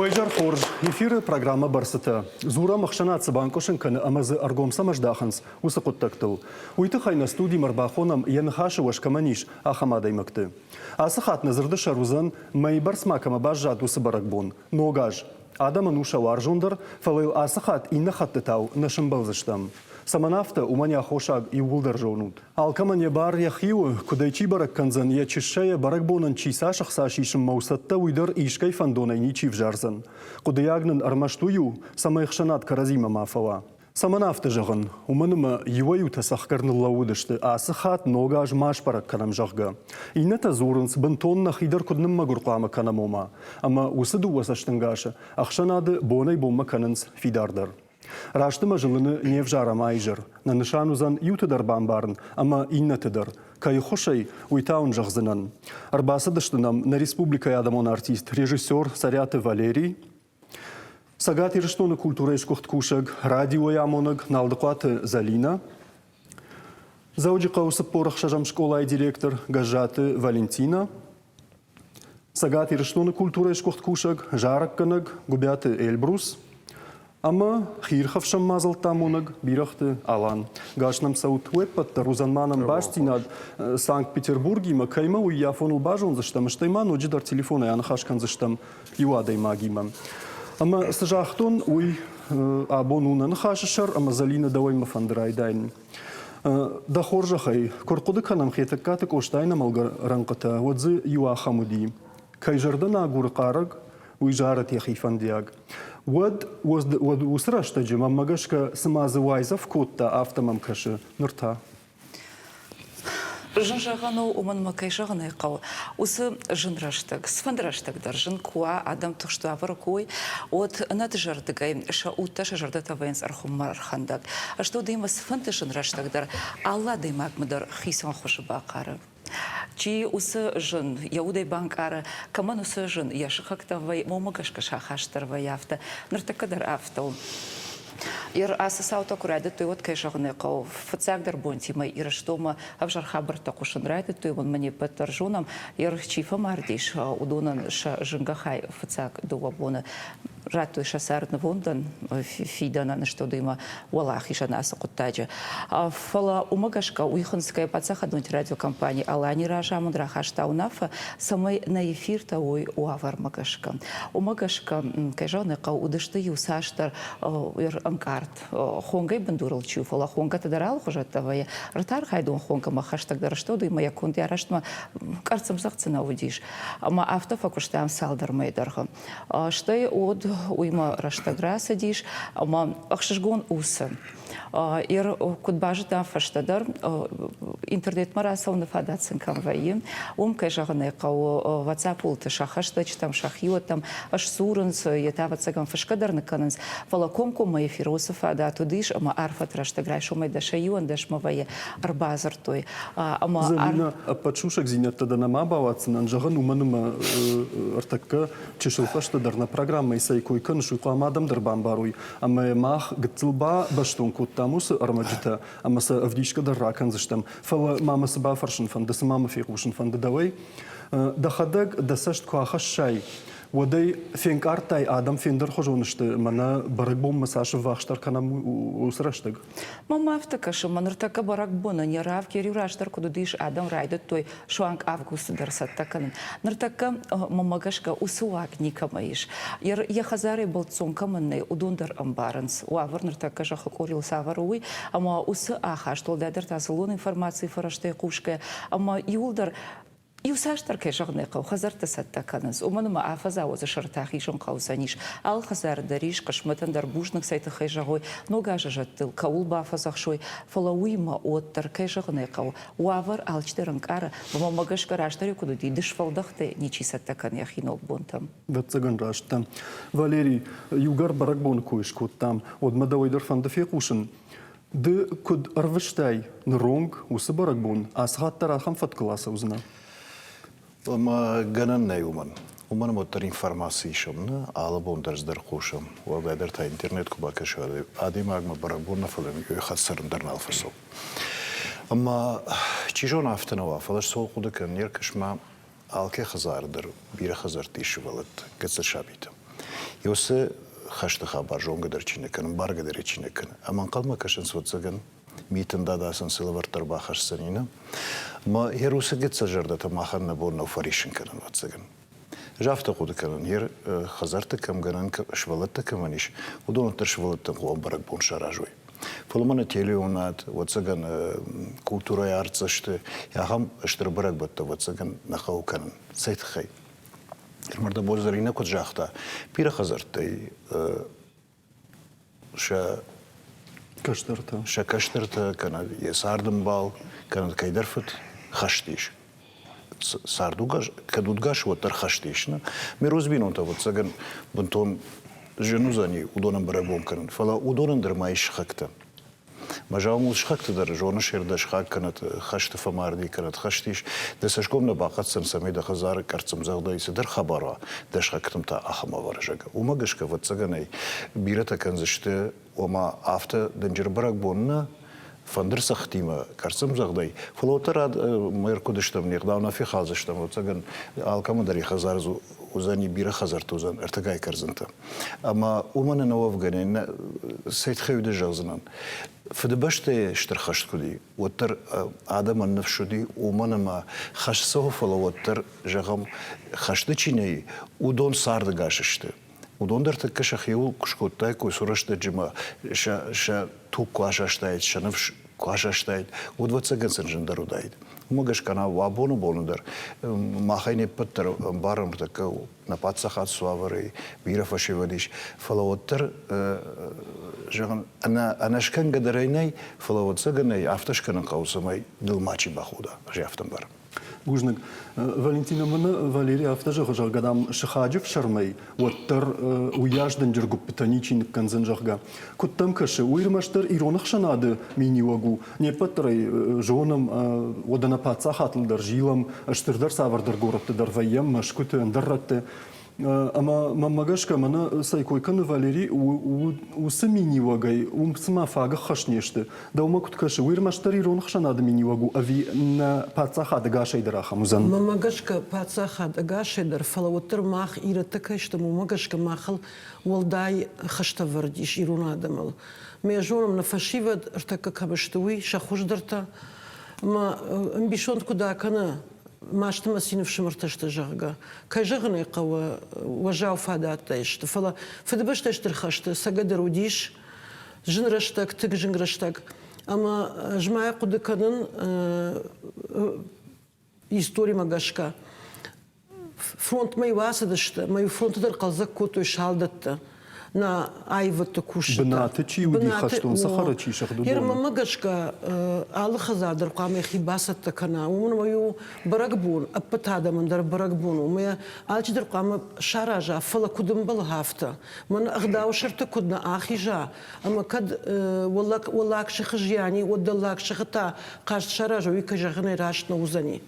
Уӕ изӕр хорз. Эфиры программӕ «Бӕрцытӕ». Дзурӕм ӕхсӕнад цы банкъуысын кӕны ӕмӕ дзы ӕргом цӕмӕ здахынц, уыцы хъуыддӕгтыл. Уый тыххӕй нӕ студимӕ ӕрбахонӕм, йӕ ныхасы уӕз кӕмӕн ис, ахӕм адӕймӕгты. Ацы хатт нӕ дзырды сӕр уыдзӕн, мӕйы бӕрц ма кӕмӕ баззад, уыцы бӕрӕгбон – Ног аз. Адӕмӕн у сӕ уарзондӕр, фӕлӕ йыл ацы хатт иннӕ хӕттытау нӕ сӕмбӕлдзыстӕм. Цӕмӕн афтӕ, уымӕн йӕ аххосаг иууылдӕр зонут. Алкӕмӕн йӕ бар йӕхи у, куыд ӕй чи бӕрӕг кӕндзӕн, йӕ чыссӕйӕ бӕрӕгбонӕн чи цас ӕхца сисынмӕ у цӕттӕ, уый дӕр искӕй фӕндонӕй ничи взардзӕн. Хъуыдыйаг нын ӕрмӕст уый у, цӕмӕй ӕхсӕнад кӕрӕдзимӕ ма фӕуа. Цӕмӕн афтӕ зӕгъын? Уымӕн ӕмӕ иуӕй-иутӕ цӕхгӕр ныллӕууыдысты, ацы хатт ног аз ма сбӕрӕг кӕнӕм, зӕгъгӕ. Иннӕтӕ дзурынц, бынтон нӕхи дӕр куыд ныммӕгуыр хъуамӕ кӕнӕм, ома. Ӕмӕ уыцы дыууӕ цӕстӕнгасы ӕхсӕнады бонӕй-бонмӕ кӕнынц фидардӕр. Раст ӕмӕ зылыны не взарӕм аизӕр. Нӕ нысан уыдзӕн иуты дӕр бамбарын ӕмӕ иннӕты дӕр. Кӕй ххуысӕй, уый та уын зӕгъдзынӕн. Ӕрбацыдысты нӕм нӕ республикӕйы адӕмон артист, режиссер Цӕриаты Валерий, Цӕгат Ирыстоны культурӕйы сгуыхт кусӕг, радиойы амонӕг Налдыхъуаты Зӕлинӕ, Дзӕуджыхъӕуы 46-ӕм скъолайы директор Гӕззаты Валентинӕ, Цӕгат Ирыстоны культурӕйы сгуыхт кусӕг, зарӕггӕнӕг Гуыбиаты Эльбрус ӕмӕ хиирхӕфсӕн мадзӕлттӕ амонӕг Бирӕгъты Алан. Гас нӕм цӕут, уе ппӕт дӕр уыдзӕн ма нӕм бастдзинад Санкт-Петербургимӕ, кӕимӕ уый афоныл базондзыстӕм, стӕй ма ноджыдӕр телефонӕй аныхас кӕндзыстӕм иу адӕймагимӕ. Ӕмӕ цы загътон, уый абон у нӕ ныхасы сӕр, ӕмӕ Зӕлинӕ дӕуӕй мӕ фӕнды райдайын. Дӕ хорзӕхӕй, куы рхъуыды кӕнӕм Хетӕгкаты Къостайы нӕмӕлгӕ рӕнхъытӕ, уӕд дзы иу ахӕм уыди. Кӕй зӕрдӕ нӕ агуры хъарӕг, уый зарӕд йӕхи фӕндиаг. Уӕд, уӕд уыцы рӕстӕджы мӕнмӕ гӕсгӕ цыма дзы уайдзӕф кодта, афтӕ мӕм кӕсы ныр та. Зын зӕгъӕн у, уымӕн ӕмӕ кӕй зӕгъын ӕй хъӕуы, уыцы зын рӕстӕг, цыфӕнды рӕстӕг дӕр зын куы уа, адӕм тыхст уавӕры куы уой, уӕд ӕнӕдызӕрдыгӕй сӕ удтӕ, сӕ зӕрдӕтӕ вӕййынц ӕрхуыммӕ ӕрхӕндӕг. Стӕй уыдонимӕ цыфӕнды зын рӕстӕг дӕр алы адӕймагмӕ дӕр хицӕн хуызы бахъары. Чи уыцы зын йӕ удӕй банкъары, кӕмӕн уыцы зын йӕ сыхӕгтӕм вӕййы, уымӕ гӕсгӕ сӕ ахаст дӕр вӕййы афтӕ. Ныртӕккӕ дӕр афтӕ у. Ацы цаутӕ куы райдыдтой, уӕд, кӕй зӕгъын ӕй хъӕуы, фыццагдӕр бонтимӕ Ирыстонмӕ ӕвзӕр хабӕрттӕ хъуысын райдыдтой, уымӕн ма не ппӕт дӕр зонӕм, чи фӕмардис, уыдонӕн сӕ зынгӕ хай фыццаг дыууӕ боны радтой сӕ цард нывондӕн фидӕнӕн студимӕ уӕлахизӕн ацы хъуыддаджы. Фӕлӕ уымӕ гӕсгӕ уый хынцгӕйӕ паддзахадон радиокомпани «Алани» разамынд рахаста уынаффӕ, цӕмӕй нӕ эфиртӕ уой уавӕрмӕ гӕсгӕ. Уымӕ гӕсгӕ, кӕй зӕгъын ӕй хъӕуы, уыдысты иуцасдӕр ӕнкъард хонгӕй бындурыл чи у, фӕлӕ хонгӕтӕ дӕр алыхуызӕттӕ вӕййы. Ӕртӕархайдон хонгӕмӕ хӕстӕгдӕр сты, уыимӕ йӕ конд арӕзтмӕ къӕрццӕмдзӕгъд цы нӕ уыдис. Ӕмӕ афтӕ фӕкуыстам цалдӕр мӕйы дӕргъы. Стӕй уӕд уыимӕ рӕстӕг рацыдис ӕмӕ ӕхсызгон у цы. Куыд базыдтам фӕстӕдӕр, интернетмӕ рацӕуыны фадат сын кӕм вӕййы, уым, кӕй зӕгъын ӕй хъӕуы, WhatsApp-уылты сӕ хӕстӕджытӕм, сӕ хиуӕттӕм сдзурынц, йе та, ӕвӕццӕгӕн, фысгӕ дӕр ныккӕнынц. Фӕлӕ комкоммӕ эфиры уыцы фадат уыдис, ӕмӕ арфӕты рӕстӕг райсомӕй дӕсӕй иуӕндӕсмӕ вӕййы, ӕрбадзырдтой. Ӕмӕ Зӕлинӕ, ӕппӕт сусӕгдзинӕдтӕ дӕ нӕма бауадздзынӕн, зӕгъын, уымӕн ӕмӕ ӕртӕккӕ чысыл фӕстӕдӕр нӕ программӕйы цӕй кой кӕныс, уый хъуамӕ адӕм дӕр бамбарой. Ӕмӕ мах гыццыл бабӕстон кодтам уыцы ӕрмӕджытӕ ӕмӕ сӕ ӕвдисгӕ дӕр ракӕндзыстӕм. Фӕлӕ ма мӕ цы бафӕрсын фӕнды, цы ма мӕ фехъусын фӕнды дӕуӕй? Дӕхӕдӕг дӕ цӕст куы ахӕссай, уӕд ӕй фенкъардтай, адӕм фендӕрхуызон сты, мӕнӕ бӕрӕгбонмӕ цас ӕввахсдӕр кӕнӕм уыцы рӕстӕг? Мӕнмӕ афтӕ кӕсы, мӕ ныртӕккӕ бӕрӕгбонӕн йӕ равг йӕ риу раздӕр куыд уыдис, адӕм райдыдтой суанг августы дӕр цӕттӕ кӕнын. Ныртӕккӕ, мӕнмӕ гӕсгӕ, уыцы уаг никӕмӕ ис. Йӕ хӕдзарӕй бӕлццон кӕмӕн нӕй, уыдон дӕр ӕмбарынц, уавӕр ныртӕккӕ зӕххы къорийыл цавӕр у, уый, ӕмӕ уыцы ахаст, уӕлдайдӕр та дзыллон информацийы фӕрӕзтӕй хъусгӕ, ӕмӕ иууылдӕр Иуцасдӕр, кӕй зӕгъын ӕй хъӕуы, хӕдзӕрттӕ цӕттӕ кӕнынц, уымӕн ӕмӕ афӕдз ауӕдзы сӕртӕ хизын хъӕудзӕнис. Алы хӕдзары дӕр ис, хъысмӕтӕн дӕр бузныг цӕй тыххӕй зӕгъой, ног азы зӕдтыл кӕуыл бафӕдзӕхсой, фӕлӕ уыимӕ уӕддӕр, кӕй зӕгъын ӕй хъӕуы, уавӕр алчидӕр ӕнкъары, ӕмӕ мӕ гӕсгӕ раздӕр куыд уыди, дысфӕлдӕхтӕй ничи цӕттӕ кӕны йӕхи ногбонтӕм. Ӕвӕццӕгӕн раст дӕ. Валерий, иугӕр бӕрӕгбоны кой скодтам, уӕд мӕ дӕуӕй дӕр фӕнды фехъусын. Ды куыд ӕрвыстай ныронг уыцы бӕрӕгбон, ацы хатт дӕр ахӕм фӕткыл ацӕудзынӕ? Ӕмӕ гӕнӕн нӕй уымӕн. Уымӕн ӕмӕ уӕддӕр информаци исӕм, нӕ алы бон дӕр цыдӕр хъусӕм. Уӕлдайдӕр та интернет куы бакӕса, адӕймагмӕ бӕрӕгбон нӕ, фӕлӕ йӕ хӕд дӕр нал фӕцӕуы. Ӕмӕ чи зоны афтӕ нӕ уа, фӕлӕ цӕуыл хъуыды кӕнын, не ркӕс-ма, алкӕй хӕдзары дӕр бирӕ хӕдзӕртты ис сывӕллӕттӕ, гыццыл сабитӕ. Уыцы хӕсты хабар зонгӕ дӕр чи нӕ кӕны, ӕмбаргӕ дӕр чи нӕ кӕны. Ӕмӕ ӕнхъӕлмӕ кӕсынц, ӕвӕццӕгӕн, Митын дада сын цы лӕвӕрттӕ ӕрбахӕсдзӕни, нӕ? Мӕ Ерусы гыццыл зӕрдӕтӕ махӕн нӕ бон нӕу фӕриссын кӕнын, ӕвӕццӕгӕн. Ӕз афтӕ хъуыды кӕнын, йе хӕдзӕртты кӕм гӕнӕн сывӕллӕттӕ кӕмӕн ис, уыдон уӕддӕр сывӕллӕттӕн хъуамӕ бӕрӕгбон саразой. Фӕлӕ мӕнӕ телеуынад, ӕвӕццӕгӕн, культурӕйы артдзӕсты ахӕм стыр бӕрӕгбӕттӕ, ӕвӕццӕгӕн, нӕ хъӕуы кӕнын. Цӕй тыххӕй? Мӕрдӕбон Зӕринӕ куыд загъта, бирӕ хӕдзӕрттӕй сӕ кӕстӕртӕ, сӕ кӕстӕртӕ кӕнӕ йӕ цардӕмбал, кӕнӕ кӕйдӕр фыд хӕст ис. Цардугас, кӕд удгас, уӕддӕр хӕст ис. Нӕ? Ме рус бинонтӕ, ӕвӕццӕгӕн, бынтон зын уыдзӕни уыдонӕн бӕрӕгбон кӕнын, фӕлӕ уыдонӕн дӕр ма ис сыхӕгтӕ. Мӕ зӕгъын, сыхӕгты дӕр зоныс, дӕ сыхаг кӕнӕд хӕсты фӕмарди, кӕнӕд хӕст ис, дӕ цӕсгом нӕ бахъӕцдзӕн, цӕмӕй дӕ хӕдзары къӕрццӕмдзӕгъдӕй цыдӕр хабар уа, дӕ сыхӕгтӕм та ахӕм ӕвӕрӕзӕг. Уымӕ гӕсгӕ, ӕвӕццӕгӕн ӕй бирӕтӕ кӕндзысты, ома афтӕ дынджыр бӕрӕгбон нӕ, фӕндырцӕгъдтимӕ къӕрццӕмдзӕгъдӕй, фӕлӕ уӕддӕр ме ркуыдыстӕм, не гъдау нӕ фехалдзыстӕм, ӕвӕццӕгӕн, алкӕмӕн дӕр йӕ хӕдзары уыдзӕни, бирӕ хӕдзӕртты уыдзӕн ӕртыгай кӕрдзынтӕ. Ӕмӕ уымӕн ӕнӕуӕвгӕ нӕй, цӕй тыххӕй уыди зӕгъдзынӕн. Фыдыбӕстӕйы стыр хӕст куыд и, уӕддӕр адӕмӕн ныфс уыди, уымӕн ӕмӕ хӕст цӕуы, фӕлӕ уӕддӕр, зӕгъӕм, хӕсты чи нӕй, уыдон цардӕгас сты. Уыдон дӕр тӕккӕ сӕхиуыл куы скодтаиккой сӕ рӕстӕджы ма сӕ, сӕ туг куы асастаид, сӕ ныфс куы асастаид, уӕд ӕвӕццӕгӕн сын зындӕр уыдаид. Уымӕ гӕсгӕ нӕ абоны боны дӕр махӕй не ппӕт дӕр ӕмбарӕм тӕккӕ нӕ паддзахад цы уавӕры бирӕ фӕсивӕд ис, фӕлӕ уӕддӕр, зӕгъын, ӕнӕ, ӕнӕскӕнгӕ дӕр ӕй нӕй, фӕлӕ ӕвӕццӕгӕн ӕй афтӕ скӕнын хъӕуы, цӕмӕй дыл мачи бахуда, ӕз афтӕ ӕмбарын. Бузныг. Валентина, мӕнӕ Валерий афтӕ зӕгъы, зӕгъгӕ, дам, сыхаджы фсӕрмӕй уӕддӕр уыйас дынджыр гуыппытӕ ничи ныккӕндзӕн, зӕгъгӕ. Куыд дӕм кӕсы, уый ӕрмӕстдӕр ирон ӕхсӕнады миниуӕг у? Не ппӕт дӕр ӕй зонӕм, уӕдӕ нӕ паддзахадыл дӕр зилӕм, стырдӕр цавӕрдӕр горӕтты дӕр вӕййӕм, Мӕскуыты, ӕндӕр рӕтты. Ӕмӕ мӕнмӕ гӕсгӕ, мӕнӕ цӕй кой кӕны Валери, уыцы миниуӕгӕй уым цыма фаг ӕххӕст не сты. Дӕумӕ куыд кӕсы, уый ӕрмӕстдӕр ирон ӕхсӕнады миниуӕг у ӕви нӕ паддзахад ӕгасӕй дӕр ахӕм уыдзӕн? Мӕнмӕ гӕсгӕ, паддзахад ӕгасӕй дӕр, фӕлӕ уӕддӕр мах ирӕттӕ кӕй стӕм, уымӕ гӕсгӕ махыл уӕлдай хӕстӕ ӕвӕрд ис ирон адӕмыл. Мӕ зонӕм, нӕ фӕсивӕд ӕртӕккӕ кӕм сты, уый, сӕ хуыздӕртӕ. Ӕмӕ ӕмбисонд куыд акӕны, маст ӕмӕ цины фсымӕртӕ сты, зӕгъгӕ. Кӕй зӕгъын ӕй хъӕуы, уӕззау фадӕттӕ сты, фӕлӕ Фыдыбӕстӕ Стыр хӕсты цӕгӕдӕр уыдис зын рӕстӕг, тынг зын рӕстӕг. Ӕмӕ ӕз ма хъуыды кӕнын историмӕ гӕсгӕ. Фронтмӕ-иу ацыдысты, ӕмӕ-иу фронты дӕр хъӕлдзӕг кодтой салдӕттӕ нӕ аивӕдты кусджытӕ. Бынаты чи уыди хӕстон цӕхӕры чи сыгъд, уыдоны? Мӕнмӕ гӕсгӕ алы хӕдзар дӕр хъуамӕ йӕхи бацӕттӕ кӕна. Уымӕн ӕмӕ у бӕрӕгбон, ӕппӕт адӕмӕн дӕр бӕрӕгбон у. Ӕмӕ алчидӕр хъуамӕ сараза, фӕлӕ куыд ӕмбӕлы, афтӕ. Мӕн ӕгъдауы сӕрты куыд нӕ ахиза, ӕмӕ кӕд уӕллаг сыхы зиани, уӕд дӕллаг сыхы та хъазт сараза, уый кӕй зӕгъын ӕй раст нӕ уыдзӕни.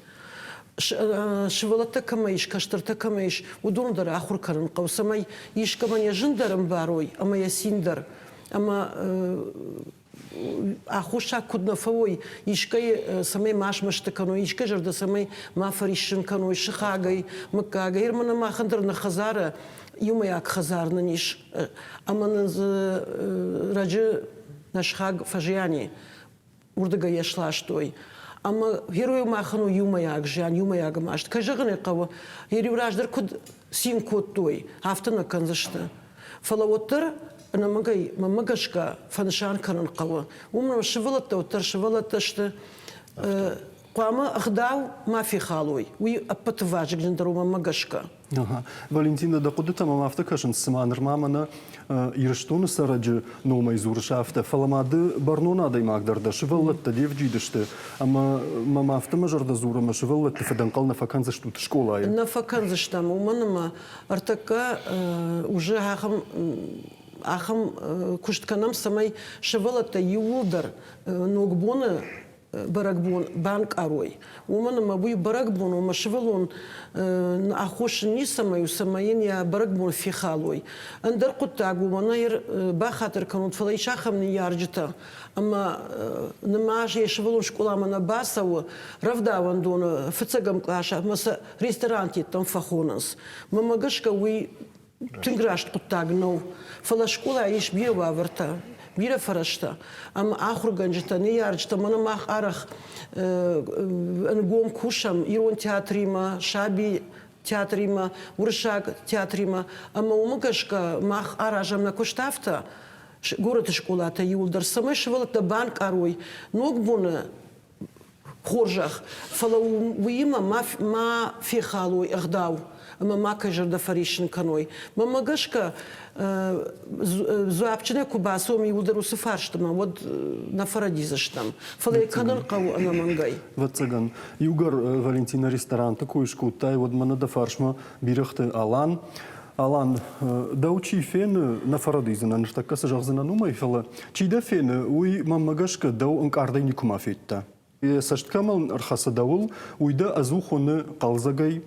Сывӕллӕттӕ кӕмӕ ис, кӕстӕртӕ кӕмӕ ис, уыдон дӕр ахуыр кӕнын хъӕуы, цӕмӕй искӕмӕн йӕ зын дӕр ӕмбарой ӕмӕ йӕ цин дӕр. Ӕмӕ аххосаг куыд нӕ фӕуой, искӕй цӕмӕй ма смӕсты кӕной, искӕй зӕрдӕ цӕмӕй ма фӕриссын кӕной сыхагӕй, мыггагӕй. Ӕрмӕ махӕн дӕр нӕ хӕдзары иумӕйаг хӕдзар нын ис, ӕмӕ нын дзы раджы нӕ сыхаг фӕзиани. Уырдыгӕй йӕ сластой. Ӕмӕ герой махӕн у иумӕйаг зиан, иумӕйаг маст. Кӕй зӕгъын ӕй хъӕуы, йӕ раздӕр куыд цин кодтой, афтӕ нӕ кӕндзысты. Фӕлӕ уӕддӕр ӕнӕмӕнгӕй, мӕнмӕ гӕсгӕ, фӕнысан кӕнын хъӕуы. Уымӕн ӕмӕ сывӕллӕттӕ уӕддӕр сывӕллӕттӕ сты. Хъуамӕ ӕгъдау ма фехалой. Уый ӕппӕты вазыгджындӕр у мӕнмӕ гӕсгӕ. Ага. Валентина, дӕ хъуыдытӕ мӕм афтӕ кӕсынц, цыма нырма мӕнӕ Ирыстоны цӕрӕджы номӕй дзурыс афтӕ, фӕлӕ ма ды бӕрнон адӕймаг дӕр дӕ, сывӕллӕттӕ де вджид сты, ӕмӕ мӕм афтӕ мӕ зӕрдӕ дзуры, ӕмӕ сывӕллӕтты фыдӕнхъӕл нӕ фӕкӕндзыстут скъолайы. Нӕ фӕкӕндзыстӕм, уымӕн ӕмӕ ӕртӕккӕ уже ахӕм ахӕм куыст кӕнӕм, цӕмӕй сывӕллӕттӕ иууылдӕр ногбоны бӕрӕгбон банкъарой. Уымӕн ӕмӕ уый бӕрӕгбон у, ӕмӕ сывӕллон аххос ницӕмӕй у, цӕмӕй йын йӕ бӕрӕгбон фехалой. Ӕндӕр хъуыддаг у, мӕнӕ бахатыр кӕнут, фӕлӕ ис ахӕм ныййарджытӕ, ӕмӕ нымӕз йӕ сывӕллон скъоламӕ нӕ бацӕуы, рӕвдауӕндоны фыццӕгӕм къласы ӕмӕ сӕ ресторантӕм фӕхонынц. Мӕнмӕ гӕсгӕ уый. Тынг раст хъуыддаг нӕу, фӕлӕ скъолайы ис бирӕ уавӕртӕ, бирӕ фӕрӕзтӕ. Ӕмӕ ахуыргӕнджытӕ, ныййарджытӕ, мӕнӕ мах арӕх ӕнгом кусӕм ирон театримӕ, саби театримӕ, уырыссаг театримӕ. Ӕмӕ уымӕ гӕсгӕ мах аразӕм нӕ куыст афтӕ, горӕты скъолатӕ иууылдӕр, цӕмӕй сывӕллӕттӕ банкъарой ногбоны хорзӕх, фӕлӕ уыимӕ ма, ма фехалой ӕгъдау ӕмӕ ма кӕй зӕрдӕ фӕриссын кӕной. Мӕнмӕ гӕсгӕ, дзуапджынӕй куы бацӕуӕм иуылдӕр уыцы фарстмӕ, уӕд нӕ фӕрӕдидзыстӕм. Фӕлӕ йӕ кӕнын хъӕуы ӕнӕмӕнгӕй. Ӕвӕццӕгӕн, иугӕр Валентина ресторанты кой скодтай, уӕд мӕнӕ дӕ фарсмӕ Бирӕгъты Алан. Алан, дӕу чи фены, нӕ фӕрӕдидзынӕн, ныртӕккӕ цы зӕгъдзынӕн уымӕй, фӕлӕ чи дӕ фены, уый мӕнмӕ гӕсгӕ дӕу ӕнкъардӕй никуыма федта. Йӕ цӕст кӕмӕн ӕрхӕцы дӕуыл, уый дӕ ӕдзух уыны хъӕлдзӕгӕй,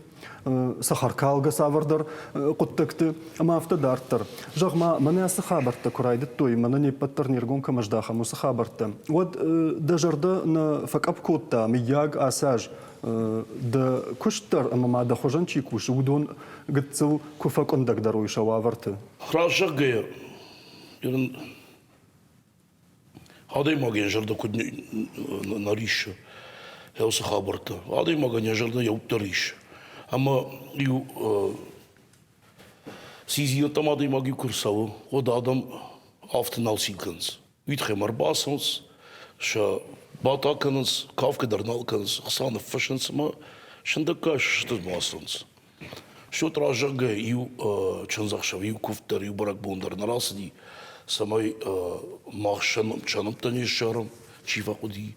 цӕхӕркалгӕ цавӕрдӕр хъуыддӕгты ӕмӕ афтӕ дарддӕр. Зӕгъ-ма, мӕнӕ ацы хабӕрттӕ куы райдыдтой, мӕнӕ не ппӕт дӕр не ргом кӕмӕ здахӕм, уыцы хабӕрттӕ, уӕд дӕ зӕрдӕ нӕ фӕкъӕпп кодта, мыййаг, ацы аз дӕ куыст дӕр ӕмӕ ма дӕ хуызӕн чи кусы, уыдон гыццыл куы фӕкъуындӕгдӕр уой сӕ уавӕрты? Раст зӕгъгӕйӕ, адӕймаг йӕ зӕрдӕ куыд нӕ риссы, уыцы хабӕрттӕ. Адӕймагӕн йӕ зӕрдӕ йӕ уд дӕр риссы. Ӕмӕ иу циндзинӕдтӕм адӕймаг-иу куы рцӕуы, уӕд адӕм афтӕ нал цин кӕнынц. Уый тыххӕй ӕм ӕрбацӕуынц, сӕ батӕ кӕнынц, кафгӕ дӕр нал кӕнынц, хца ныффыссынц ӕмӕ сындӕггай сыстынмӕ ацӕуынц. Счет разӕггӕ иу чындзӕхсӕв, иу куывд дӕр, иу бӕрӕгбон дӕр нӕ рацыди, цӕмӕй мах сӕ нӕмттӕ не ссарӕм, чи фӕхъуыди,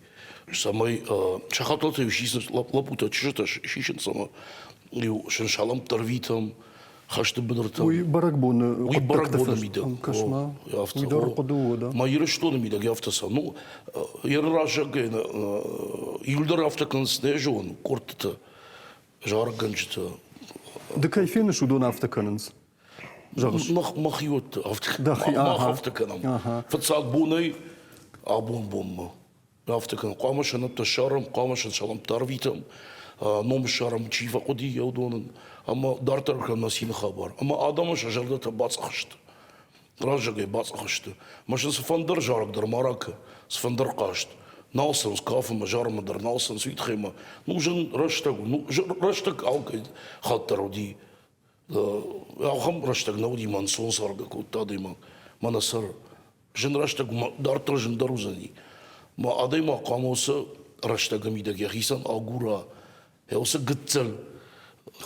цӕмӕй сӕ хатӕлтӕ-иу сисынц, лӕппутӕ, чызджытӕ сисынц ӕмӕ иу сын салӕмттӕ ӕрвитӕм, хӕсты быдыртӕм. Уый бӕрӕгбоны уый бӕрӕгбоны мидӕг. Кӕс-ма, уый дӕр хъуыды у, да? Мӕ Ирыстоны мидӕг афтӕ сӕ. Ну, еры разӕггӕй иуылдӕр афтӕ кӕнынц нӕ зон, къордтытӕ, зарӕггӕнджытӕ. Ды кӕй феныс, уыдон афтӕ кӕнынц? Зӕгъыс? Мӕхиуӕтты мах афтӕ кӕнӕм. Фыццаг бонӕй абон бонмӕ. Афтӕ кӕнӕм. Хъуамӕ сӕ нӕмттӕ ссарӕм, хъуамӕ сӕ салӕмттӕ арвитӕм, ном ссарӕм, чи фӕхъуыди, уыдонӕн. Ӕмӕ дарддӕр кӕнӕм нӕ цины хабар. Ӕмӕ адӕмы сӕ зӕрдӕтӕ бацъӕх сты. Раззагӕй бацъӕх сты. Мӕ сын цыфӕндыр зарӕг дӕр ма ракӕ, цыфӕндыр хъазт. Нал цӕуынц кафынмӕ, зарынмӕ дӕр нал цӕуынц, уый тыххӕй ма ну зын рӕстӕг у. Ну, рӕстӕг алкӕй хатт дӕр уыди. Ахӕм рӕстӕг нӕ уыди, мӕ ӕнцон цӕргӕ кодта адӕймаг. Мӕнӕ сӕр зын рӕстӕг дарддӕр зындӕр уыдзӕни. Мӕ адӕймаг хъуамӕ уыцы рӕстӕгы мидӕг йӕхицӕн агура уыцы гыццыл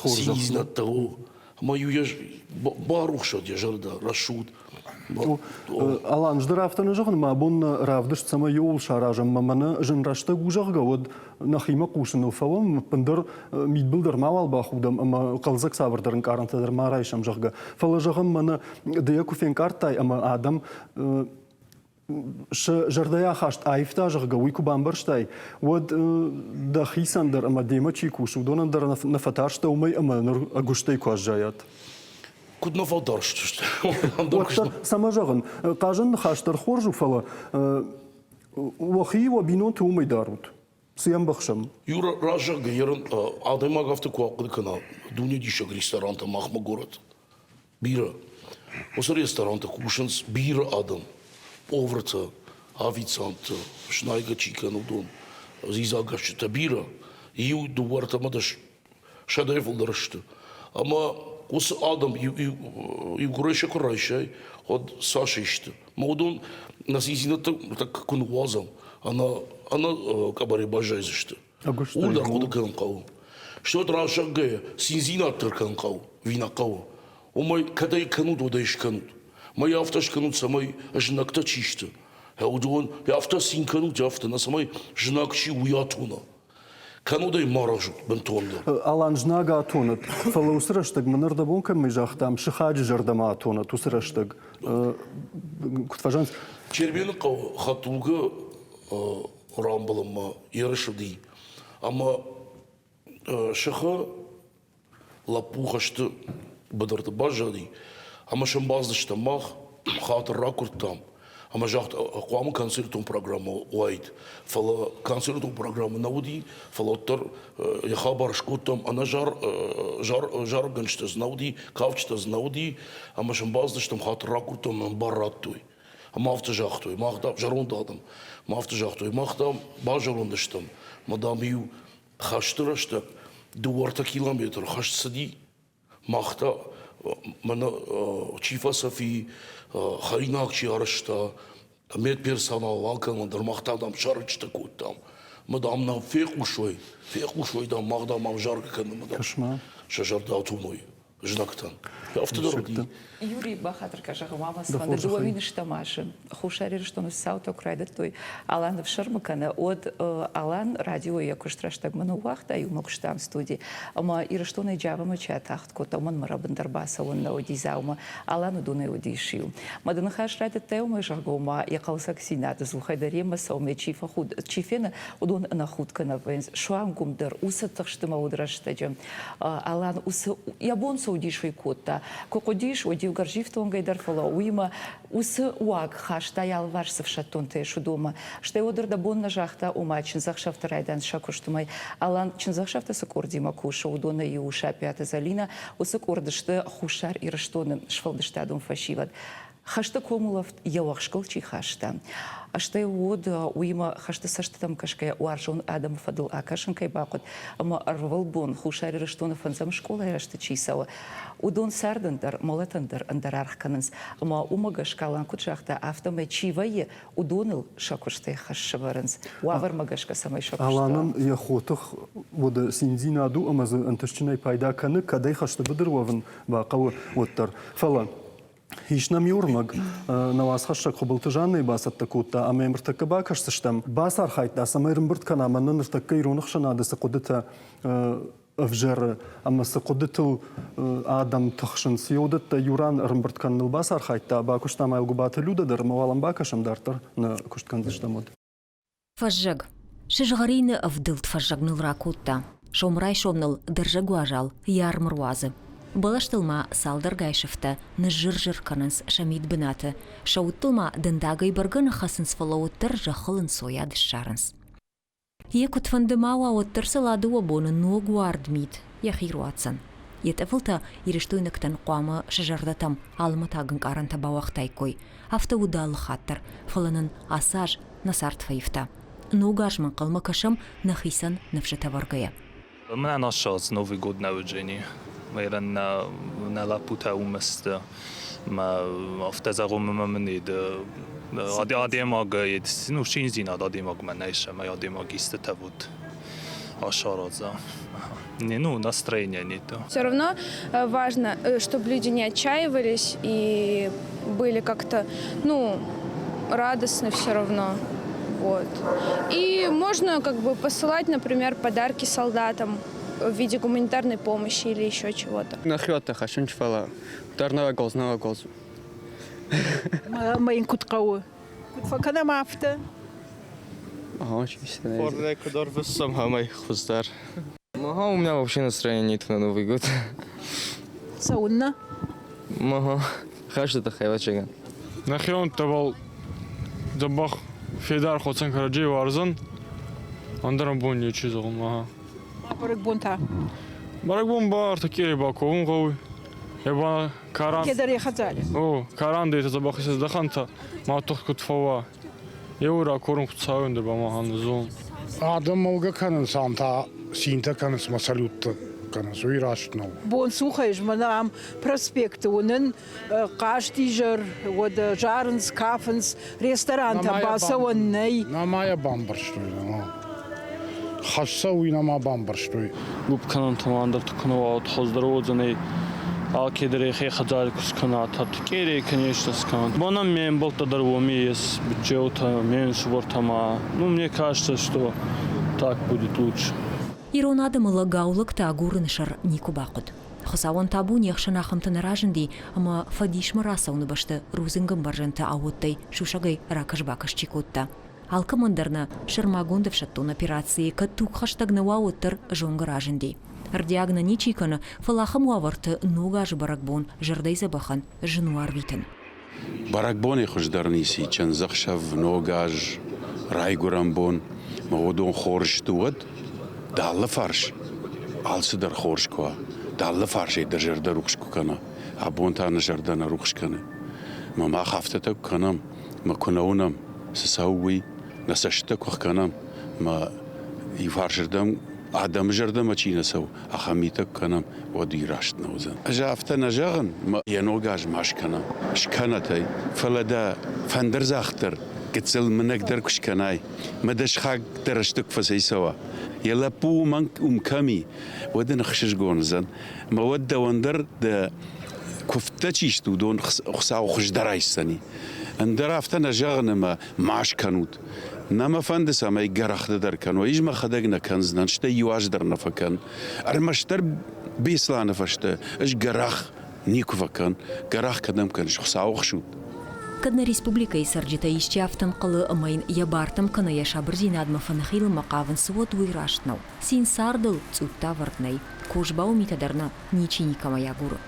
циндзинӕдтӕ у. Ӕмӕ-иу йӕ барухсад йӕ зӕрдӕ, рӕсугъд. Алан, ӕз дӕр афтӕ нӕ зӕгъын, мӕ абон нӕ равдыст цӕмӕй иууыл саразӕм, мӕ мӕнӕ зын рӕстӕг у, зӕгъгӕ, уӕд нӕхимӕ хъусыныл фӕуӕм, ӕппындӕр мидбыл дӕр мауал бахудӕм ӕмӕ хъӕлдзӕг цавӕрдӕр ӕнкъарӕнтӕ дӕр ма райсӕм, зӕгъгӕ. Фӕлӕ, зӕгъӕм, мӕнӕ ды йӕ куы фенкъардтай ӕмӕ адӕм сӕ зӕрдӕйы ахаст аивта, зӕгъгӕ, уый куы бамбӕрстай, уӕд дӕхицӕн дӕр ӕмӕ демӕ чи кусы, уыдонӕн дӕр нӕ фӕтарстӕ уымӕй ӕмӕ ныр ӕгуыстӕй куы аззайат. Куыд нӕ фӕтарстысты? Уӕддӕр, цӕмӕ зӕгъын, хъазӕн ныхас дӕр хорз у, фӕлӕ уӕхи уӕ бинонты уымӕй дарут. Цы йӕм быхсӕм? Иу раззаггӕ ерын адӕймаг афтӕ куы ахъуыды кӕна, дуне диссаг ресторантӕ махмӕ горӕт бирӕ. Уыцы ресторанты кусынц бирӕ адӕм, повартӕ, официанттӕ, снайгӕ чи кӕны, уыдон, дзидзагӕсджытӕ бирӕ. Иу, дыууӕ, ӕртӕ дӕс сӕдӕйы фылдӕр сты. Ӕмӕ уыцы адӕм иугуырӕй сӕ куы райсай, уӕд цас исты. Мӕ уыдон нӕ циндзинӕдтӕ куы ныууадзӕм, ӕнӕ ӕнӕ къӕбӕрӕй баззайдзысты. Ууыл дӕр хъуыды кӕнын хъӕуы. Стӕй раззаггӕйӕ циндзинад дӕр кӕнын хъӕуы, ӕви нӕ хъӕуы. Уымӕй кӕд ӕй кӕнут, уӕд ӕй скӕнут. Мӕ афтӕ скӕнут, цӕмӕй знӕгтӕ чи сты, уыдон афтӕ цин кӕнут, афтӕ нӕ, цӕмӕй знаг чи у, уый атона. Кӕннод ӕй ма рӕзут бынтондӕр. Алан знаг атонӕд, фӕлӕ уыцы рӕстӕг мын ӕрдӕбон кӕмӕй загътам, сыхаджы зӕрдӕмӕ атонӕд уыцы рӕстӕг. Куыд фӕзӕгъынц? Чермены хъӕуы хӕдтулгӕ рамбылынмӕ ерыс уыди, ӕмӕ сыхы лӕппу хӕсты быдырты баззади, ӕмӕ сӕм бацыдыстӕм мах, хатыр ракуырдтам. Ӕмӕ загъта, хъуамӕ концертон программӕ уаид. Фӕлӕ концертон программӕ нӕ уыди, фӕлӕ уӕддӕр йӕ хабар скодтам, ӕнӕ зарӕггӕнджытӕ дзы нӕ уыди, кафджытӕ дзы нӕ уыди, ӕмӕ сын бацыдыстӕм, хатыр ракуырдтам ӕмӕ бар радтой. Ӕмӕ афтӕ загътой, мах, дам, зӕронд адӕм, ӕмӕ афтӕ загътой, мах, дам, базӕронд стӕм, ӕмӕ, дам, иу хӕсты рӕстӕг дыууӕ-ӕртӕ километры хӕст цыди, мах та мӕнӕ чи фӕцӕф и, хӕринаг чи арӕзта, медперсонал алкӕмӕн дӕр мах та, дам, сарӕджытӕ кодтам. Мӕ, дам, нӕм фехъусой, фехъусой, дам, мах, дам, ам заргӕ кӕнӕм, дам, сӕ зӕрдӕ атоной знӕгтӕн. Афтӕ дӕр уыди. Юрий бахатыр кӕ, зӕгъы, мама цыфӕнды 2000 азы Хуссар Ирыстоны цаутӕ куы райдыдтой, Алан ӕфсӕрмы кӕны, уӕд Алан радиойы йӕ куыст рӕстӕгмӕ ныууагъта, иумӕ куыстам студи. Ӕмӕ Ирыстонӕй Джавамӕ чи атагъд кодта, уымӕн мӕ рӕбындӕр бацӕуӕн нӕ уыди Дзаумӕ. Алан уыдонӕй уыдис иу. Мӕ ды ныхас райдыдта уымӕй, зӕгъгӕ, ома йӕ хъӕлдзӕгдзинады дзухӕй дӕр йемӕ цӕуы, чи фӕхуд, чи фены, уыдон ӕнӕхуд кӕнӕ вӕййынц. Суанг уым дӕр уыцы тыхсты мӕ уыд рӕстӕджы. Алан уыцы йӕ бон цы уыдис, уый кодта. Куы хъуыдис, уӕд-иу гӕрзифтонгӕй дӕр, фӕлӕ уыимӕ уыцы уаг хаста йӕ алыварс цы фсӕддонтӕ ис, уыдонмӕ. Стӕй уӕддӕр дӕ бон нӕ загъта, ома чындзӕхсӕвты райдайӕн сӕ куыстмӕ. Алан чындзӕхсӕвты цы къордимӕ кусы, уыдонӕй иу у Саппиаты Зӕлинӕ. Уыцы къорд сты Хуссар Ирыстоны сфӕлдыстадон фӕсивӕд. Хӕсты комулӕфт йӕ уӕхскыл чи хаста, стӕй уӕд уыимӕ хӕсты цӕстытӕм кӕсгӕйӕ уарзон адӕмы фӕдыл акӕсын кӕй бахъуыд ӕмӕ ӕрвылбон Хуссар Ирыстоны фӕндзӕм скъолайы рӕзты чи цӕуы, уыдон цардӕн дӕр, мӕлӕтӕн дӕр ӕндӕр аргъ кӕнынц. Ӕмӕ уымӕ гӕсгӕ Алан куыд загъта, афтӕмӕй чи вӕййы, уыдоныл сӕ куыстӕй хӕс сӕвӕрынц, уавӕрмӕ гӕсгӕ цӕмӕй сӕ куыст Аланӕн йӕ хотых уӕдӕ циндзинад у ӕмӕ дзы ӕнтыстджынӕй пайда кӕны, кӕд ӕй хӕсты быдыр уӕвын бахъӕуы, уӕддӕр. Фӕлӕ ис нӕм иу ӕрмӕг, нӕ уацхӕссӕг Хуыбылты Жаннӕйы бацӕттӕ кодта ӕмӕ йӕм ныртӕккӕ бакӕсдзыстӕм. Бацархайдта, цӕмӕй ӕрӕмбырд кӕна мӕнӕ ныртӕккӕ ирон ӕхсӕнады цы хъуыдытӕ ӕвзӕры ӕмӕ цы хъуыдытыл адӕм тыхсынц, уыдӕттӕ иу ран ӕрӕмбырд кӕныныл бацархайдта, бакуыста ма Гуыбаты Людӕ дӕр ӕмӕ уал ӕм бакӕсӕм дарддӕр нӕ куыст кӕндзыстӕм уӕд. Фӕззӕг. Сызгъӕрины ӕвдылд фӕззӕг ныл ракодта. Сомрайсом ныл дӕрзӕг уазал йӕ арм руадзы. Бӕлӕстыл ма цалдӕргай сыфтӕ ныззыр-зыр кӕнынц сӕ мидбынаты, сӕ удтыл ма дӕндагӕй бӕргӕ ныххӕцынц, фӕлӕ уӕддӕр зӕххыл ӕнцойад ссарынц. Йе куыдфӕнды ма уа, уӕддӕр сыл а дыууӕ боны ног уард мит йӕхи руадздзӕн. Йӕ тъыфылтӕ ирыстойнӕгтӕн хъуамӕ сӕ зӕрдӕтӕм алымӕтаг ӕнкъарӕнтӕ бауагътаиккой. Афтӕ уыд алы хатт дӕр, фӕлӕ нын ацы аз нӕ цард фӕивта. Ног азмӕ ӕнхъӕлмӕ кӕсӕм нӕхицӕн ныфсытӕ вӕргӕйӕ. Мӕнӕн ассӕуынц Новый год нӕ уыдзӕни. Майрӕн нӕ лӕппутӕ уымӕ сты. Мӕ афтӕ зӕгъон, мӕ мын адӕймаг ну, циндзинад адӕймагмӕ нӕй, цӕмӕй адӕймаг истытӕ вот асараза. Не, ну, настроения нету. Все равно важно, чтобы люди не отчаивались и были как-то, ну, радостны все равно. Вот. И можно как бы посылать, например, подарки солдатам в виде гуманитарной помощи или еще чего-то. Нӕхиуӕттӕ хӕссынц, фӕлӕ дӕр нӕуӕг нӕуӕг Мӕ йын куыд хъӕуы? Куыд фӕкӕнӕм афтӕ? Фордӕй куыд ӕрвыссӕм, амӕй хуыздӕр. Ага, у меня вообще настроения нет на Новый год. Цӕуыннӕ? Ага, хӕсты тыххӕй ӕвӕццӕгӕн. Нӕхионтӕбӕл дзӕбӕх федар хуӕцӕн кӕрӕдзей уарзӕн, ӕндӕр бон нечи зӕгъун. Ага. А бӕрӕгбон та? Бӕрӕгбон ба ӕртӕккей ба ковун гъӕуй. Е ба каран... Кедӕр е хӕдзари? О, карандейтӕ дзӕбӕх исӕздӕхӕнтӕ, ма тухт куд фӕууа. Еу ракорун Хуцауӕн дӕр ба ма зон. Адӕм мӕлгӕ кӕнынц, ам та цинтӕ кӕнынц мӕ салюттӕ кӕнынц, уый раст нӕу. Бонцухӕй мӕнӕ ам проспекты уынын хъазтизӕр, уӕд зарынц, кафынц, ресторантӕм бацӕуӕн нӕй. Нӕма йӕ бамбӕрстой, нӕма. Хӕсса уый нӕма бамбӕрстой. Гуп кӕнӕн ӕндӕрты куы нӕ уа, хуыздӕр уодзӕнӕй алкедӕр ӕхе хӕдзари ку скӕна, къерей, конечно, скӕнӕн. Бонӕн ме мбӕлттӕ дӕр уоми ес, биччеутӕ, ме нсувӕртӕ ма. Ну, мне кажется, что так будет лучше. Ирон адӕмы лӕгау-лӕгтӕ агурыны сӕр никуы бахъуыд. Хуыцауӕн табу не хсӕн ахӕмтӕ нӕ разынди, ӕмӕ фӕдисмӕ рацӕуыны бӕсты рудзынгӕмбӕрзӕнты аууӕттӕй сусӕгӕй ракӕс-бакӕс чи кодта. Алкӕмӕн дӕр нӕ сӕрмагонд ӕфсӕддон операцийы кӕд тугхӕстӕг нӕ уа, уӕддӕр зонгӕ разынди. Ӕрдиаг нӕ ничи кӕны, фӕлӕ ахӕм уавӕрты Ног азы бӕрӕгбон зӕрдӕйдзӕбӕхӕн зын у арвитын. Бӕрӕгбонӕй хуыздӕр ницы чындзӕхсӕв, Ног аз, райгуырӕн бон мӕ уыдон хорз сты, уӕд дӕ алы фарс алцыдӕр хорз куы уа, дӕ алы фарсӕй дӕ зӕрдӕ рухс куы кӕна. Абон та нӕ зӕрдӕ нӕ рухс кӕны. Мӕ мах афтӕтӕ куы кӕнӕм, мӕ куы нӕ уынӕм, цы цӕуы, уый, нӕ цӕстытӕ куы хгӕнӕм, мӕ иуфарсырдӕм адӕмы зӕрдӕмӕ чи нӕ цӕуы, ахӕм митӕ куы кӕнӕм, уӕд уый раст нӕ уыдзӕн. Ӕз афтӕ нӕ зӕгъын, мӕ йӕ ног аз ма скӕнӕм, скӕнӕт ӕй, фӕлӕ дӕ фӕндырдзагъд дӕр гыццыл мынӕгдӕр куы скӕнай, мӕ дӕ сыхаг дӕ рӕстӕг куы фӕцӕйцӕуа, йӕ лӕппу уымӕн уым кӕм и, уӕд ын ӕхсызгон уыдзӕн. Мӕ уӕд дӕуӕн дӕр дӕ куывдтӕ чи сты, уыдон Хуыцау хуыздӕр айсдзӕни. Ӕндӕр афтӕ нӕ зӕгъын ӕмӕ ма скӕнут. Нӕ мӕ фӕнды, цӕмӕй гӕрӕхтӕ дӕр кӕной. Ӕз мӕхӕдӕг нӕ кӕндзынӕн, стӕй иу аз дӕр нӕ фӕкӕн. Ӕрмӕстдӕр Беслӕны фӕстӕ ӕз гӕрах никуы фӕкӕн. Гӕрах кӕдӕм кӕныс, Хуыцауы хсут. Кӕд нӕ республикӕйы цӕрджытӕ исчи афтӕ ӕнхъӕлы ӕмӕ йын йӕ бартӕм кӕнӕ йӕ сабырдзинадмӕ фӕныхилынмӕ хъавынц, уӕд уый раст нӕу. Цин цардыл цъуттавӕрд нӕй, козбау митӕ дӕр нӕ ничи никӕмӕй агуры.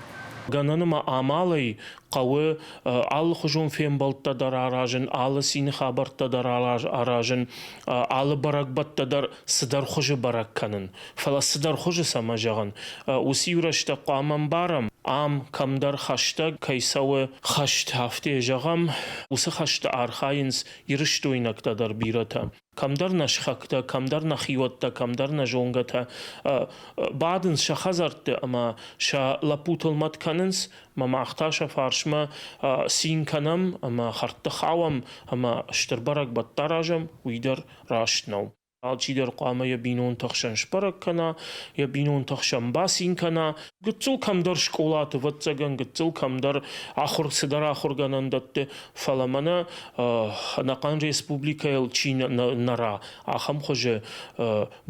Гӕнӕн ӕмӕ амалӕй хъӕуы алыхуызон фембӕлдтӕ дӕр аразын, алы цины хабӕрттӕ дӕр аразын, алы бӕрӕгбӕттӕ дӕр цыдӕр хуызы бӕрӕг кӕнын. Фӕлӕ цыдӕр хуызы цӕмӕ зӕгъын, уыцы иу рӕстӕг хъуамӕ ӕмбарӕм, ам кӕмдӕр хӕстӕг кӕй цӕуы хӕст, афтӕ зӕгъӕм, уыцы хӕсты архайынц ирыстойнӕгтӕ дӕр бирӕтӕ. Кӕмдӕр нӕ сыхӕгтӕ, кӕмдӕр нӕ хиуӕттӕ, кӕмдӕр нӕ зонгӕтӕ бадынц сӕ хӕдзӕртты ӕмӕ сӕ лӕппутыл мӕт кӕнынц, ӕмӕ мах та сӕ фарсмӕ цин кӕнӕм ӕмӕ хӕрдты хауӕм ӕмӕ стыр бӕрӕгбӕттӕ аразӕм, уый дӕр раст нӕу. Алчидӕр хъуамӕ йӕ бинонты хсӕн сбӕрӕг кӕна, йӕ бинонты хсӕн бацин кӕна. Гыццыл кӕмдӕр скъолаты, ӕвӕццӕгӕн, гыццыл кӕмдӕр ахуыр цыдӕр ахуыргӕнӕндӕтты, фӕлӕ мӕнӕ ӕнӕхъӕн республикӕйыл чи нӕра, ахӕм хуызы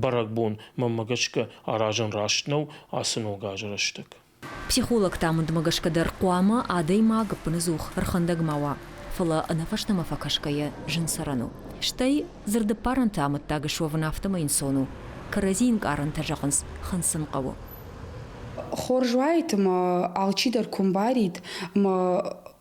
бӕрӕгбон, мӕнмӕ гӕсгӕ, аразын раст нӕу ацы ног азы рӕстӕг. Психологты амындмӕ гӕсгӕ дӕр хъуамӕ адӕймаг ӕппынӕдзух ӕрхӕндӕг ма уа, фӕлӕ ӕнӕфӕстӕмӕ фӕкӕсгӕйӕ зын цӕрӕн у. Стӕй дзырдӕппарӕнты амӕттаг суӕвын афтӕмӕй ӕнцон у. Кӕрӕдзи ӕнкъарӕнтӕ зӕгъынц, хынцын хъӕуы. Хорз уаид ӕмӕ алчидӕр куы ӕмбарид ӕмӕ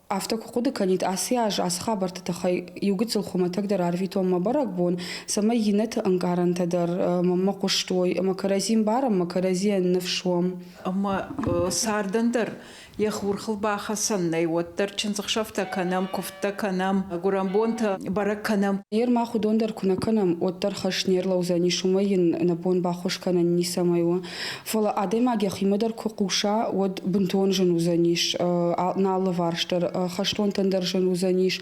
афтӕ куы хъуыды кӕнид, ацы аз ацы хабӕртты тыххӕй иу гыццыл хуымӕтӕгдӕр арвитон мӕ бӕрӕгбон, цӕмӕй иннӕты ӕнкъарӕнтӕ дӕр мӕнмӕ хъуыстой ӕмӕ кӕрӕдзи ӕмбарӕм ӕмӕ кӕрӕдзийӕн ныфс уӕм. Ӕмӕ цардӕн дӕр йӕ хурхыл бахӕцӕн нӕй, уӕддӕр чындзыхсӕвтӕ кӕнӕм, куывдтӕ кӕнӕм, гуырӕнбонтӕ бӕрӕг кӕнӕм. Ер мах уыдон дӕр куы нӕ кӕнӕм, уӕддӕр хӕс не рлӕудзӕнис, уымӕй йын нӕ бон баххуыс кӕнӕн ницӕмӕй у. Фӕлӕ адӕймаг йӕхимӕ дӕр куы хъуса, уӕд бынтон зын уыдзӕнис нӕ алыварс дӕр, хӕстонтӕн дӕр зын уыдзӕнис,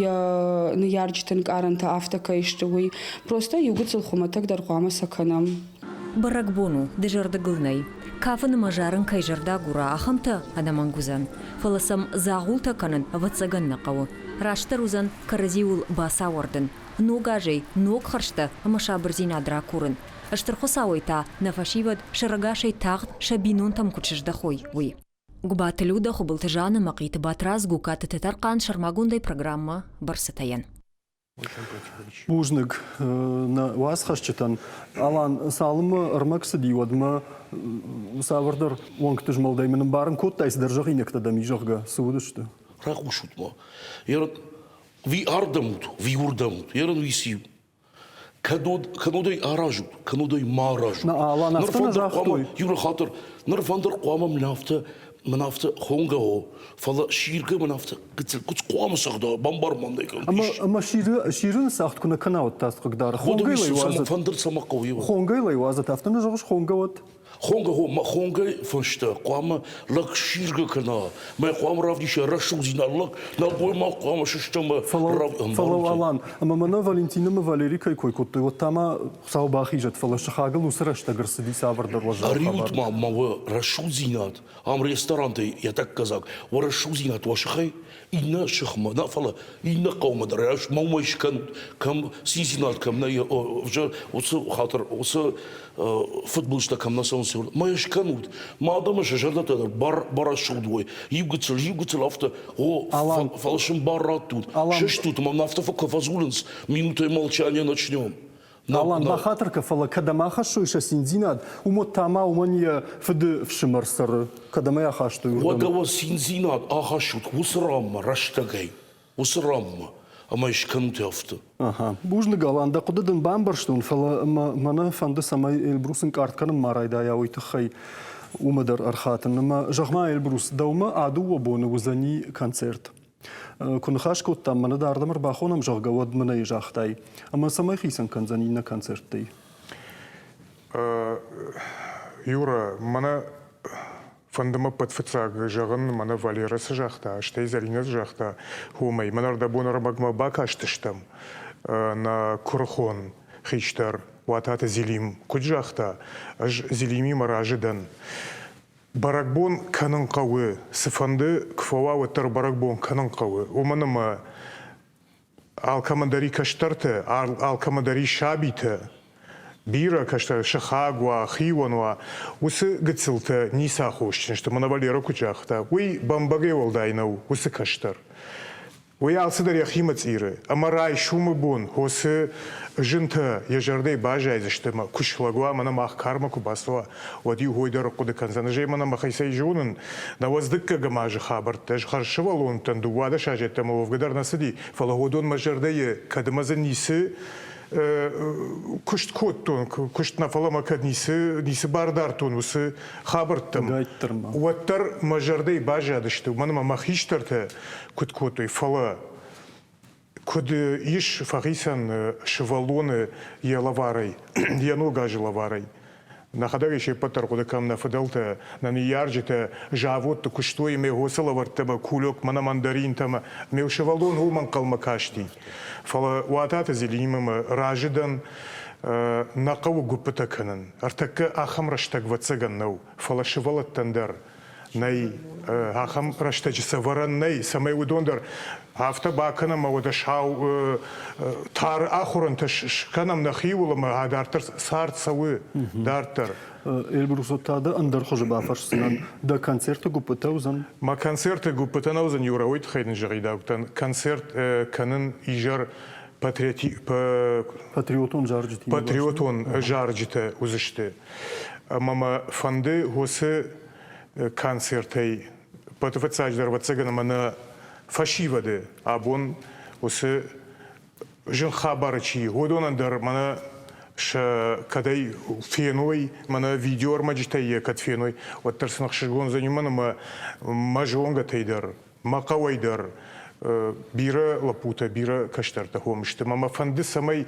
йӕ ныййарджыты ӕнкъарӕнтӕ афтӕ кӕй сты, уый. Просто иу гыццыл хуымӕтӕгдӕр хъуамӕ сӕ кӕнӕм. Бӕрӕгбон у, дызӕрдыг ыл нӕй. Кафын ӕмӕ зарын кӕй зӕрдӕ агура, ахӕмтӕ ӕнӕмӕнг уыдзӕн. Фӕлӕ сӕм дзагъултӕ кӕнын, ӕвӕццӕгӕн, нӕ хъӕуы. Растдӕр уыдзӕн кӕрӕдзиуыл бацауӕрдын, ног азӕй ног хӕрзтӕ ӕмӕ сабырдзинад ракурын. Стыр Хуыцауӕй та нӕ фӕсивӕд сӕрӕгасӕй тагъд сӕ бинонтӕм куыд сыздӕхой, уый. Гуыбаты Людӕ, Хуыбылты Жанна, Мӕхъиты Батрадз, Гукаты Тӕтӕрхъан сӕрмагондӕй программӕ «Бӕрцытӕ-йӕн». Бузныг нӕ уацхӕсджытӕн. Алан, цалынмӕ ӕрмӕг цыди, уӕдмӕ цавӕрдӕр уӕнгты змӕлдӕй мын ӕмбарын кодтай, цыдӕр зӕгъинӕгтӕ дӕм и, зӕгъгӕ, цы уыдысты? Райхъусут-ма. Ви ардӕм ут, ви уырдӕм ут. Ерын уи циу? Кӕннод ӕй аразут, кӕннод ӕй ма аразут. На, Алан, афтӕ нӕ загътой. Иу хатыр, ныр фӕндыр хъуамӕ мын афтӕ мын афтӕ хонгӕ о, фӕлӕ сиргӕ мын афтӕ гыццыл куыд хъуамӕ цӕгъда, бамбар мӕм нӕ кӕн. Ӕмӕ ӕмӕ сирын цагъд куы нӕ кӕна, уӕд та хъыгдары. Хонгӕ лӕй уадзӕт. Фӕндыр цӕмӕ хъӕуы. Хонгӕ лӕй уадзӕт, афтӕ нӕ зӕгъыс, хонгӕ уӕд. Хонгӕ хонгӕ фӕстӕ хъуамӕ лӕг сиргӕ кӕна, мӕ хъуамӕ равдиса рӕсугъддзинад лӕг, нӕлгоймаг хъуамӕ сыстӕмӕ Фӕлӕ Алан, ӕмӕ мӕнӕ Валентин ӕмӕ Валерий кӕй кой кодтой, уӕд та ма Хуыцау бахизӕд, фӕлӕ сыхагыл уыцы рӕстӕг ӕрцыди цавӕрдӕр уӕззау хабар. Ӕриут ма мӕ уӕ рӕсугъддзинад, ам ресторантӕй йӕ тӕккӕ дзаг, уӕ рӕсугъддзинад уӕ сыхӕй иннӕ сыхмӕ, нӕ фӕлӕ иннӕ хъӕумӕ дӕр мӕ уымӕй скӕнут, кӕм циндзинад кӕм нӕ, уыцы хатыр, уыцы фыдбылызтӕ кӕм нӕ цӕуынц, мӕ скӕнут, мӕ адӕмы сӕ зӕрдӕтӕ дӕр барӕсугъд уой, иу гыццыл, иу гыццыл афтӕ, о, фӕлӕ сын бар раттут, сыстут, мӕн афтӕ куы фӕдзурынц, минутой молчания начнем. Алан, бахатыр кӕ, фӕлӕ кӕдӕм ахӕссой сӕ циндзинад, уым уӕд та ма уымӕн йӕ фыды фсымӕр цӕры. Кӕдӕм ӕй ахастой уырдӕм? Уӕдӕ уӕ циндзинад ахӕссут уыцы ранмӕ рӕстӕгӕй, уыцы ранмӕ, ӕмӕ скӕнут афтӕ. Аха. Бузныг, Алан, дӕ хъуыды дын бамбӕрстон, фӕлӕ мӕнӕ фӕнды, цӕмӕй Эльбрус ӕнкъард кӕнын ма райдайа, уый тыххӕй уымӕ дӕр ӕрхатын. Ӕмӕ зӕгъ-ма, Эльбрус, дӕумӕ а дыууӕ боны уыдзӕни концерт. Куы ныхас кодтам, мӕнӕ дӕ ардӕм ӕрбахонӕм, зӕгъгӕ, уӕд мын ӕй загътай. Ӕмӕ цӕмӕй хицӕн кӕндзӕн иннӕ концерттӕй? Юра, мӕнӕ фӕнды мӕ ӕппӕт фыццаг зӕгъын, мӕнӕ Валерӕ цы загъта, стӕй Зӕринӕ цы загъта, уымӕй. Мӕнӕ ӕрдӕбон ӕрмӕгмӕ бакастыстӕм нӕ куырыхон хистӕр Уататы Зелим куыд загъта, ӕз Зелимимӕ разы дӕн. Бӕрӕгбон кӕнын хъӕуы, цыфӕнды куы фӕуа, уӕддӕр бӕрӕгбон кӕнын хъӕуы, уымӕн ӕмӕ алкӕмӕн дӕр и кӕстӕртӕ, алкӕмӕн дӕр и сабитӕ. Бирӕ кӕстӕр, сыхаг уа, хион уа, уыцы гыццылтӕ ницы аххосджын сты. Мӕнӕ Валера куыд загъта, уый бӕмбӕгӕй уӕлдай нӕу уыцы кӕстӕр. Уый алцыдӕр йӕхимӕ цъиры, ӕмӕ райсомы бон хосы зынтӕ йӕ зӕрдӕйы баззайдзысты ӕмӕ куы слӕг уа, мӕнӕ мах кармӕ куы бацӕуа, уӕд иу хой дӕр хъуыды кӕндзӕн. Ӕз ӕй мӕнӕ мӕхицӕй зонын, науӕдз дыккӕгӕм азы хабӕрттӕ ӕз хӕрз сывӕллонтӕн 12 азы ӕддӕмӕ уӕвгӕ дӕр нӕ цыди, фӕлӕ уыдон мӕ зӕрдӕйы кӕд ӕмӕ дзы ницы куыст кодтон, куыст нӕ, фӕлӕ мӕ кӕд ницы, ницы бар дардтон уыцы хабӕрттӕм, уӕддӕр мӕ зӕрдӕйы баззадысты, уымӕн ӕмӕ мӕ хистӕртӕ куыд кодтой, фӕлӕ куыд ис фӕхицӕн сывӕллоны йӕ лӕварӕй, йӕ ног азы лӕварӕй. Нӕхӕдӕг ӕй се ппӕт дӕр хъуыды кӕнӕм, нӕ фыдӕлтӕ, нӕ ныййарджытӕ заводты куыстой ӕмӕ уыцы лӕвӕрттӕ ӕмӕ кулек мӕнӕ мандаринтӕ ӕмӕ ме сывӕллон уым ӕнхъӕлмӕ касти. Фӕлӕ Уататы Зелимимӕ мӕ разы дӕн, нӕ хъӕуы гуыппытӕ кӕнын. Ӕртӕккӕ ахӕм рӕстӕг ӕвӕццӕгӕн нӕу, фӕлӕ сывӕллӕттӕн дӕр нӕй, ахӕм рӕстӕджы сӕвӕрӕн нӕй, цӕмӕй уыдон дӕр афтӕ бакӕнӕм ӕмӕ уӕдӕ сау тар ахуырӕнтӕ скӕнӕм нӕхиуыл ӕмӕ дарддӕр цард цӕуы дарддӕр. Эльбрус, та дӕ ӕндӕр хуызы бафӕрсдзынӕн. Дӕ концерты гуыппытӕ уыдзӕн? Мӕ концерты гуыппытӕ нӕ уыдзӕн, Юра, уый тыххӕй дын зӕгъидӕгтӕн. Концерт кӕнын изӕр патриотон зарджытимӕ. Патриотон зарджытӕ уыдзысты. Ӕмӕ мӕ фӕнды уыцы концертӕй фыццаджыдӕр, ӕвӕццӕгӕн, ӕмӕ нӕ фӕсивӕды абон уыцы зын хабары чи, уыдонӕн дӕр мӕнӕ сӕ кӕдӕй феной, мӕнӕ видеоӕрмӕджытӕй йӕ кӕд феной, уӕддӕр сын ӕхсызгон уыдзӕни, уымӕн ӕмӕ мӕ зонгӕтӕй дӕр мӕ хъӕуӕй дӕр бирӕ лӕппутӕ, бирӕ кӕстӕртӕ хом сты. Мӕ мӕ фӕнды, цӕмӕй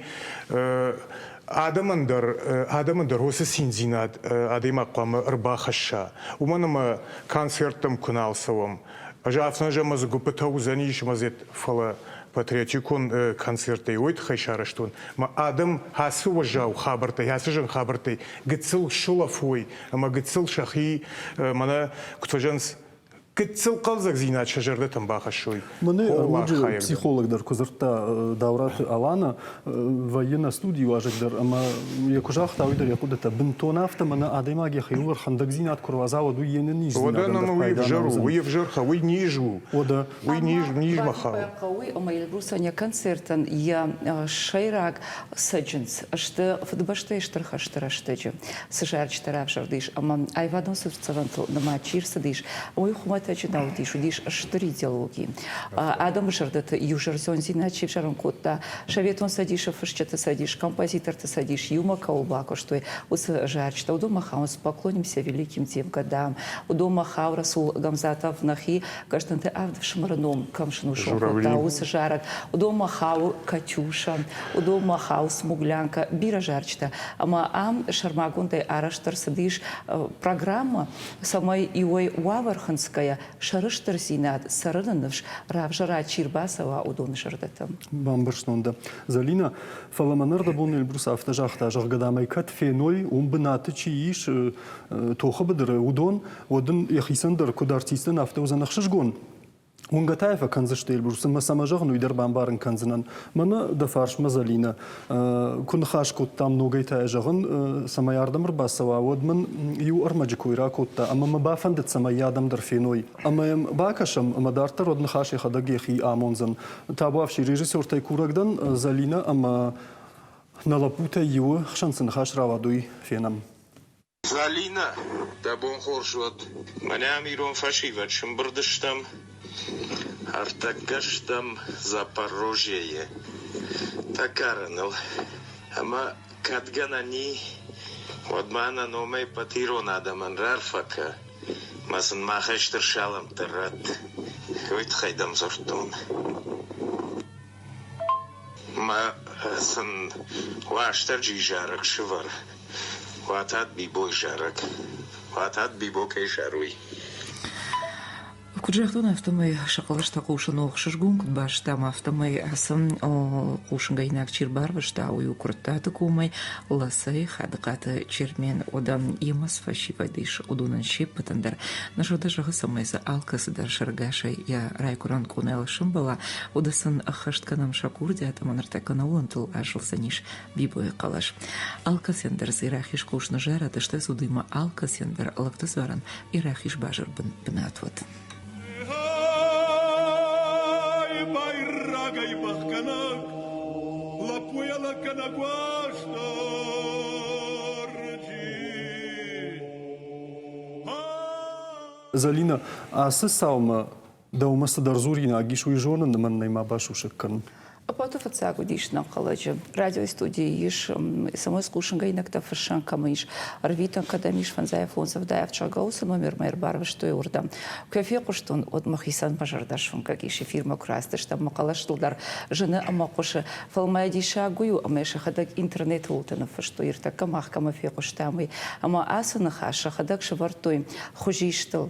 адӕмӕн дӕр, адӕмӕн дӕр уыцы циндзинад адӕймаг хъуамӕ ӕрбахӕсса. Уымӕн ӕмӕ концерттӕм куы нал цӕуӕм, ӕз афтӕ ӕмӕ дзы гуыппытӕ уыдзӕнис ӕмӕ дзы фӕлӕ патриотикон концерттӕй уый тыххӕй сарӕзтон, мӕ адӕм ацы уӕззау хабӕрттӕй, ацы зын хабӕрттӕй гыццыл сулӕфой ӕмӕ гыццыл сӕхи мӕнӕ куыд фӕзӕгъынц, гыццыл хъӕлдзӕгдзинад сӕ зӕрдӕтӕм бахӕссой. Мӕнӕ ноджы психолог дӕр куы дзырдта Даураты Алана, вӕййы нӕ студийы уазӕг дӕр ӕмӕ йӕ куы загъта, уый дӕр йӕ хъуыдытӕ бынтон афтӕ мӕнӕ адӕймаг йӕхиуыл ӕрхӕндӕгдзинад куы руадза, уӕд уый йе нӕниздзинадӕн дӕр пайда нӕ уыдзӕн. Уый ӕвзӕр уый низ у. Уӕдӕ уый низ низмӕ хауы. Хъӕуы ӕмӕ Эльбрусӕн йӕ концертӕн йӕ сӕйраг цӕджындз сты Фыдыбӕстӕйы Стыр хӕсты рӕстӕджы цы зарджытӕ равзӕрдис ӕмӕ аивадон цыртдзӕвӕнтыл нымад чи рцыдис, уый хуымӕтӕджы нӕ уыдис, уыдис стыр идеологи. Адӕмы зӕрдӕты иузӕрдиондзинад чи взарын кодта, Советон Цӕдисы фысджыты цӕдис, композиторты цӕдис иумӕ кӕуыл бакуыстой, уыцы зарджытӕ. Уыдонмӕ хауынц «Поклонимся великим тем годам», уыдонмӕ хауы Расул Гамзатов нӕхи Гӕздӕнты авд ӕфсымӕры ном кӕм сынусон кодта, уыцы зарӕг. Уыдонмӕ хауы «Катюша», уыдонмӕ хауы «Смуглянка», бирӕ зарджытӕ. Ӕмӕ ам сӕрмагондӕй арӕзт ӕрцыдис программӕ, цӕмӕй иуӕй уавӕр хынцгӕйӕ сӕрыстырдзинад, цӕрыны ныфс равзӕра, чи рбацӕуа, уыдоны зӕрдӕтӕм. Бамбӕрстон дӕ, Зӕлинӕ. Фӕлӕ мӕ ныр Эльбрус афтӕ загъта, зӕгъгӕ, дам ӕй кӕд феной, уым бынаты чи ис, тохы быдыры, уыдон, уӕд ын йӕхицӕн дӕр куыд артистӕн, афтӕ уыдзӕн ӕхсызгон. Уынгӕ та йӕ фӕкӕндзысты Эльбрус, ӕмӕ цӕмӕ зӕгъын, уый дӕр бамбарын кӕндзынӕн. Мӕнӕ дӕ фарсмӕ Зӕлинӕ, куы ныхас кодтам ногӕй та йӕ зӕгъын, цӕмӕй ардӕм ӕрбацӕуа, уӕд мын иу ӕрмӕджы кой ракодта ӕмӕ мӕ бафӕндыд, цӕмӕй йӕ адӕм дӕр феной. Ӕмӕ йӕм бакӕсӕм, ӕмӕ дарддӕр уӕд ныхас йӕхӕдӕг йӕхи амондзӕн. Табуафси режиссертӕй курӕг дӕн Зӕлинӕ ӕмӕ. Нӕ лӕппутӕй иуы хсӕн цы ныхас рауад, уый фенӕм. Залинӕ, дӕ бон хорз уӕд. Мӕнӕ ам ирон фӕсивӕд сымбырд стӕм. Ӕртӕккӕ стӕм Запорожьейы тӕккарыныл. Ӕмӕ кӕд гӕнӕн и, уӕд ма нӕ номӕй ӕппӕт ирон адӕмӕн раарфӕ кӕ, мӕ сын махӕй стыр салӕмттӕ ратт. Уый тыххӕй дӕм дзырдтон. Мӕ сын Уастырджийы зарӕг сывӕр. Уатат Бибой зарӕг. Уатат Бибо кӕй заруй. Куыд загътон, афтӕмӕй сӕ хъӕлӕстӕ хъусын у ӕхсызгон, куыд базыдтам, афтӕмӕй ацы хъусынгӕнинаг чи рбарвыста, уый у Куырттаты комӕй Ласӕй Хадыхъаты Чермен. Уӕдӕ йемӕ цы фӕсивӕд ис, уыдонӕн се ппӕтӕн дӕр нӕ зӕрдӕ зӕгъы, цӕмӕй дзы алкӕцы дӕр сӕрӕгасӕй йӕ райгуырӕн къонайыл сӕмбӕла, уӕдӕ сын ӕххӕст кӕнӕм сӕ курдиат ӕмӕ ныртӕккӕ нӕ уылӕнтыл азылдзӕнис Бибойы хъӕлӕс. Алкӕцыйӕн дӕр дзы рахиз хъус ныззарӕд, стӕй цудимӕ алкӕцыйӕн дӕр лӕгты дзуарӕн йӕ рахиз базыр бынат уӕд. Байрагӕй бӕхгӕнӕг, лӕппуйӕ лӕггӕнӕг Уастырджи. Зӕлинӕ, ацы цаумӕ Дӕумӕ цыдӕр дзуринаг ис, уый зонын мӕн нӕй ма басусӕг кӕн. Ӕппӕты фыццаг уыдис нӕнхъӕлӕджы. Радиойы студийы ис, смс хъусынгӕнинӕгтӕ фыссӕн кӕм ис, ӕрвитӕн кӕдӕм ис, фӕндзай фондз ӕвдай ӕвчагау цы номермӕ ӕрбарвыстой, уырдӕм. Куы фехъуыстон, уӕд мӕхицӕн мӕ зӕрдӕ суынгӕг ис. Эфирмӕ куы рацыдыстӕм, мӕ хъӕлӕстыл дӕр зыны ӕмӕ хъуысы. Фӕлӕ мӕ диссаг уый у, ӕмӕ сӕхӕдӕг интернеты уылты ныффыстой, ӕртӕккӕ мах кӕмӕ фехъуыстам, уый. Ӕмӕ ацы ныхас сӕхӕдӕг сӕвӕрдтой хуызистыл.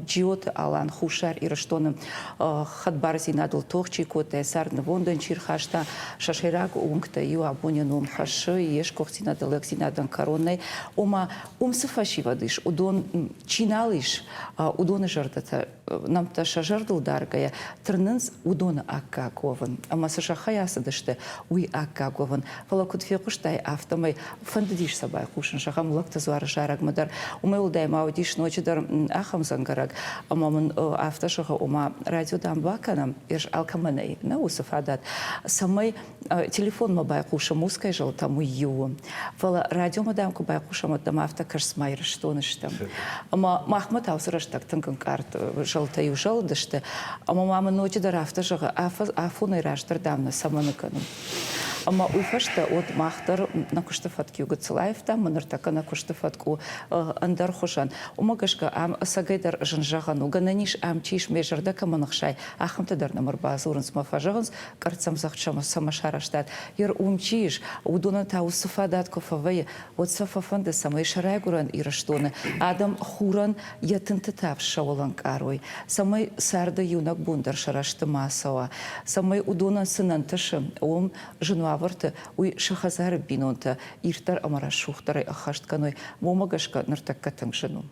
Джиоты Алан Хуссар Ирыстоны хӕдбардзинадыл тох чи кодта, йӕ цард нывондӕн чи рхаста, сӕ сӕйраг уынгтӕ иу абон йӕ ном хӕссы, йе сгуыхтдзинады лӕгдзинадӕн кӕрон нӕй. Ома, уым цы фӕсивӕд ис, уыдон чи нал ис, уыдоны зӕрдӕтӕ, нӕмттӕ сӕ зӕрдыл даргӕйӕ, тырнынц уыдоны аккаг уӕвын. Ӕмӕ цы зӕххӕй ацыдысты, уый аккаг уӕвын. Фӕлӕ куыд фехъуыстай, афтӕмӕй фӕндыдис сӕ байхъусын зӕгъӕм лӕгты дзуары зарӕгмӕ дӕр. Уымӕй уӕлдай ма уыдис ноджыдӕр ахӕм дзӕнгӕрӕг, ӕмӕ мын афтӕ зӕгъы, ома радио дам бакӕнӕм, ӕз алкӕмӕ нӕй нӕ уыцы фадат, цӕмӕй телефонмӕ байхъусӕм музыкӕйы зӕлтӕм, уый иу у. Фӕлӕ радиомӕ дам куы байхъусӕм, уӕд дӕм афтӕ кӕс, цыма Ирыстоны стӕм. Ӕмӕ махмӕ та уыцы рӕстӕг тынг ӕнкъард зӕлтӕ-иу зӕлыдысты, ӕмӕ ма мын ноджыдӕр афтӕ зӕгъы, афонӕй раздӕр дам нӕ цӕмӕн кӕнут. Ӕмӕ уый фӕстӕ уӕд мах дӕр нӕ куысты фӕтк иу гыццыл аивтам, ӕмӕ ныртӕккӕ нӕ куысты фӕтк у ӕндӕр хуызӕн. Уымӕ гӕсгӕ ам ӕцӕгӕйдӕр зын зӕгъӕн у. Гӕнӕн ис, ам чи ис, мӕ зӕрдӕ кӕмӕн ӕхсайы, ахӕмтӕ дӕр нӕм ӕрбадзурынц ӕмӕ фӕзӕгъынц, къӕрццӕмдзӕгъд цӕмӕ сарӕзтат. Йер уым чи ис, уыдонӕн та уыцы фадат куы фӕвӕййы, уӕд сӕ фӕфӕнды, цӕмӕй сӕ райгуырӕн Ирыстоны адӕм хурӕн йӕ тынты тӕф ссӕуыл ӕнкъарой, цӕмӕй царды иунӕг бон дӕр сӕ рӕзты ма цӕуа, цӕмӕй уыдонӕн цы нӕ нтысы, уым зын уавӕрты уый сӕ хӕдзары бинонтӕ ирддӕр ӕмӕ рӕсугъддӕрӕй ӕххӕст кӕной, уымӕ гӕсгӕ ныртӕккӕ тынг зын у.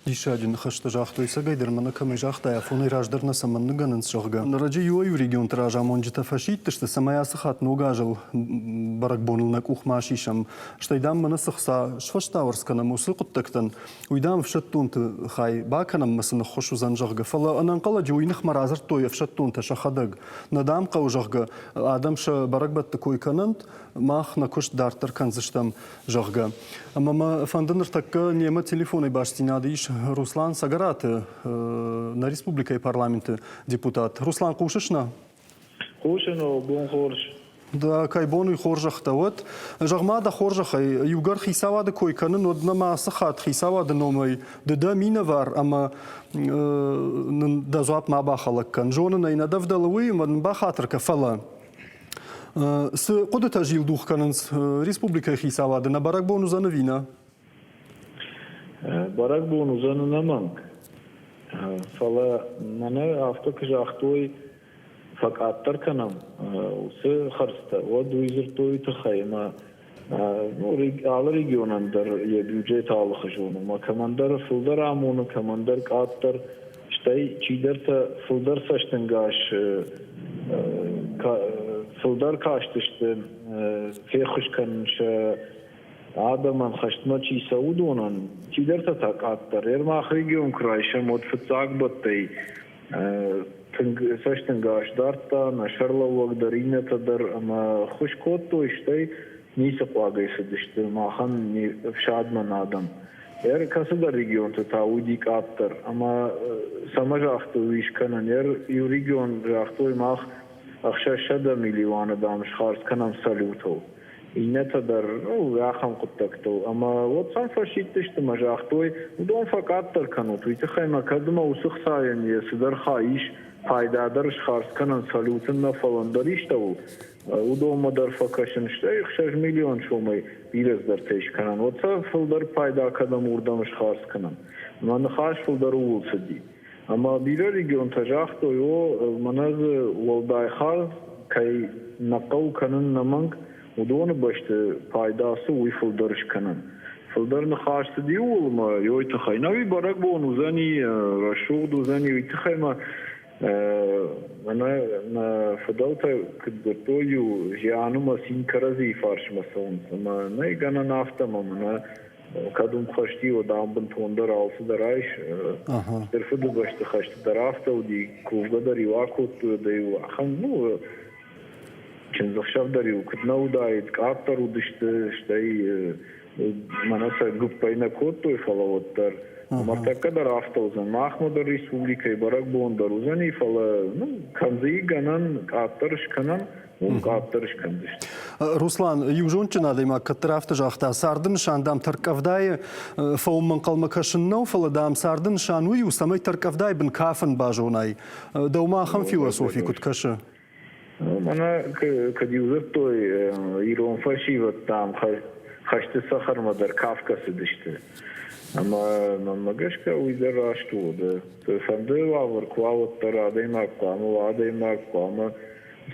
Диссаджы ныхӕстӕ загътой, цӕгӕйдӕр мӕнӕ кӕмӕй загътай, афонӕй раздӕр нӕ цӕмӕн ныгӕнынц, зӕгъгӕ. Нырӕджы иуӕй-иу регионты разамонджытӕ фӕсидтысты, цӕмӕй ацы хатт ног азыл бӕрӕгбоныл нӕ къух ма сисӕм. Стӕй, дам, мӕнӕ цы хца сфӕстауӕрц кӕнӕм уыцы хъуыддӕгтӕн, уый, дам, ӕфсӕддонты хай бакӕнӕм ӕмӕ сын ӕххуыс уыдзӕн, зӕгъгӕ. Фӕлӕ ӕнӕнхъӕлӕджы уый ныхмӕ радзырдтой ӕфсӕддонтӕ сӕхӕдӕг. Нӕ, дам, хъӕуы, зӕгъгӕ, адӕм сӕ бӕрӕгбӕтты кой кӕнӕнт, мах нӕ куыст дарддӕр кӕндзыстӕм, зӕгъгӕ. Ӕмӕ мӕ фӕнды ныртӕккӕ немӕ телефонӕй бастдзинад ис Руслан Цӕгӕраты, нӕ республикӕйы парламенты депутат. Руслан, хъусыс нӕ? Хъусын, о, бон хорз. Да, кӕй бон уый хорзӕхтӕ уӕд. Зӕгъ-ма дӕ хорзӕхӕй, иугӕр хицауады кой кӕнын, уӕд нӕма ацы хатт хицауады номӕй ды дӕ минӕвар ӕмӕ нын дӕ дзуапп ма бахӕлӕг кӕн. Зонын ӕй, нӕ дӕ вдӕлы уый, ӕмӕ нын бахатыр кӕ, фӕлӕ Цы хъуыдытӕ зилдух кӕнынц республикӕйы хицауады, нӕ бӕрӕгбон уыдзӕн ӕви нӕ? Бӕрӕгбон уыдзӕн ӕнӕмӕнг. Фӕлӕ мӕнӕ афтӕ куы загътой, фӕкъаддӕр кӕнӕм уыцы хӕрдзтӕ, уӕд уый дзырдтой уый тыххӕй, ӕмӕ алы регионӕн дӕр йӕ бюджет алыхуызон у. Ӕмӕ кӕмӕндӕр фылдӕр амоны, кӕмӕндӕр къаддӕр. Стӕй чидӕртӕ фылдӕр цӕстӕнгас фылдӕр кастысты феххуыс кӕнын сӕ адӕмӕн, хӕстмӕ чи цӕуы, уыдонӕн. Чидӕртӕ та къаддӕр. Мах регион куы райсӕм, уӕд фыццаг бӕттӕй тынг цӕстӕнгас дардта нӕ сӕрлӕууӕг дӕр, иннӕтӕ дӕр ӕмӕ ӕххуыс кодтой, стӕй. ницы хъуагӕй цыдысты махӕн не фсадмӕ нӕ адӕм. Ӕр кӕцыдӕр регионты та уыди къаддӕр. Ӕмӕ цӕмӕ загътой уый скӕнын? Ӕр иу регион загътой, мах 600 миллионы, дам, схардз кӕнӕм салютыл. Иннӕтӕ дӕр, ну, ахӕм хъуыддӕгтыл. Ӕмӕ уӕд сӕм фӕсидтысты мӕ загътой, уыдон фӕкъаддӕр кӕнут, уый тыххӕй мӕ кӕд ӕмӕ уыцы хцайӕн йӕ цыдӕр хай ис, пайдадӕр схардз кӕнӕн салютын нӕ, фӕлӕ ӕндӕр истӕуыл, уыдонмӕ дӕр фӕкӕсын, стӕй 6 миллион сомӕй бирӕ цыдӕртӕ скӕнӕн, уӕд сӕ фылдӕр пайда кӕдӕм уырдӕм схардз кӕнӕм. Мӕ ныхас фылдӕр ууыл цыди. Ӕмӕ бирӕ регионтӕ загътой, о, мӕнӕ дзы уӕлдай хардз кӕй нӕ хъӕуы кӕнын нӕмӕнг, уыдоны бӕсты пайда цы, уый фылдӕр скӕнӕм. Фылдӕр ныхас цыди ууыл ӕмӕ йой тыххӕй. Нӕуи бӕрӕгбон уыдзӕни, рӕсугъд уыдзӕни, уый тыххӕй мӕ мӕнӕ нӕ фыдӕлтӕ куыд дзырдтой-иу, зианы мӕ цин кӕрӕдзийы фарсмӕ цӕуынц. Ӕмӕ нӕй гӕнӕн афтӕ ӕмӕ мӕнӕ кӕд уым хӕсти, уӕд ам бынтондӕр алцыдӕр айс. Стыр Фыдыбӕсты хӕсты дӕр афтӕ уыди, кувгӕ дӕр-иу акодтой, уӕд-иу ахӕм, ну, чындзӕхсӕв дӕр-иу куыд нӕ уыдаид, къаддӕр уыдысты, стӕй мӕнӕ сӕ гуыппӕй нӕ кодтой, фӕлӕ уӕддӕр. Ӕмӕ дӕр афтӕ уыдзӕн. Махмӕ дӕр республикӕйы бӕрӕгбон дӕр уыдзӕни, фӕлӕ ну, кӕм дзы и гӕнӕн, къаддӕр скӕнӕм, уым къаддӕр скӕндзысты. Руслан, иу зондджын адӕймаг кӕддӕр афтӕ загъта, царды нысан, дам, тӕрккъӕвдайы фӕуынмӕ ӕнхъӕлмӕ кӕсын нӕу, фӕлӕ, дам, царды нысан уый у, цӕмӕй тӕрккъӕвдайы бын кафын базонай. Дӕумӕ ахӕм философи куыд кӕсы? Мӕнӕ кӕд-иу дзырдтой, ирон фӕсивӕд, дам, хӕсты цӕхӕрмӕ дӕр кафгӕ цыдысты. Ӕмӕ мӕнмӕ гӕсгӕ уый дӕр раст у. Фӕнды уавӕр куы уа, уӕддӕр адӕймаг хъуамӕ уа адӕймаг, хъуамӕ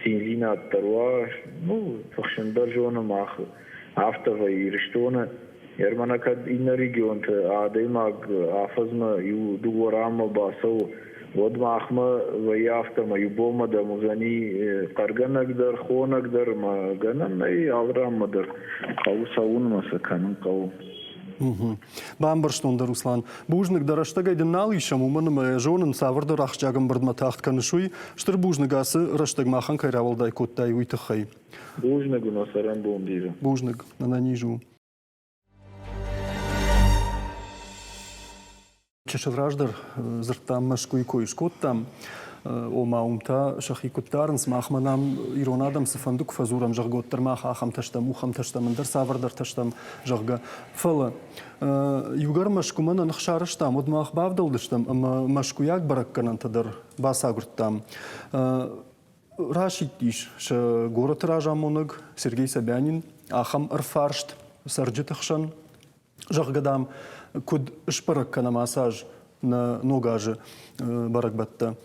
циндзинад дӕр уа. Ну, тыхсын дӕр зоны мах афтӕ вӕййы Ирыстоны. Ермана кӕд иннӕ регионты адӕймаг афӕдзмӕ иу дыууӕ ранмӕ бацӕуы, уӕд махмӕ вӕййы афтӕ ӕмӕ иу бонмӕ дӕм уыдзӕни хъӕргӕнӕг дӕр, хонӕг дӕр ӕмӕ гӕнӕн нӕй алы ранмӕ дӕр хъӕуы цӕуынмӕ сӕ кӕнын хъӕуы. Бамбӕрстон дӕ, Руслан. Бузныг, дӕ рӕстӕгӕй дын нал исӕм, уымӕн ӕмӕ йӕ зонын, цавӕрдӕр ахсджиаг ӕмбырдмӕ тагъд кӕныс, уый. Стыр бузныг, ацы рӕстӕг махӕн кӕй рауӕлдай кодтай, уый тыххӕй. Бузныг уын, цӕрӕнбон бирӕ. Бузныг, ӕнӕниз у. Чысыл раздӕр дзырдтам Мӕскуыйы кой скодтам, ома уым та сӕхи куыд дарынц, махмӕ нӕм ирон адӕм цыфӕнды куы фӕдзурӕм, зӕгъгӕ, уӕддӕр мах ахӕмтӕ стӕм, ухӕмтӕ стӕм, ӕндӕр цавӕрдӕртӕ стӕм, зӕгъгӕ. Фӕлӕ иугӕр Мӕскуымӕ нӕ ных сарӕзтам, уӕд мах бавдӕлдыстӕм ӕмӕ мӕскуыйаг бӕрӕггӕнӕнтӕ дӕр бацагуырдтам. Расидтис сӕ горӕты разамонӕг Сергей Собянин ахӕм ӕрфарст цӕрджыты хсӕн, зӕгъгӕ, дам, куыд сбӕрӕг кӕнӕм ацы аз нӕ ног азы бӕрӕгбӕттӕ.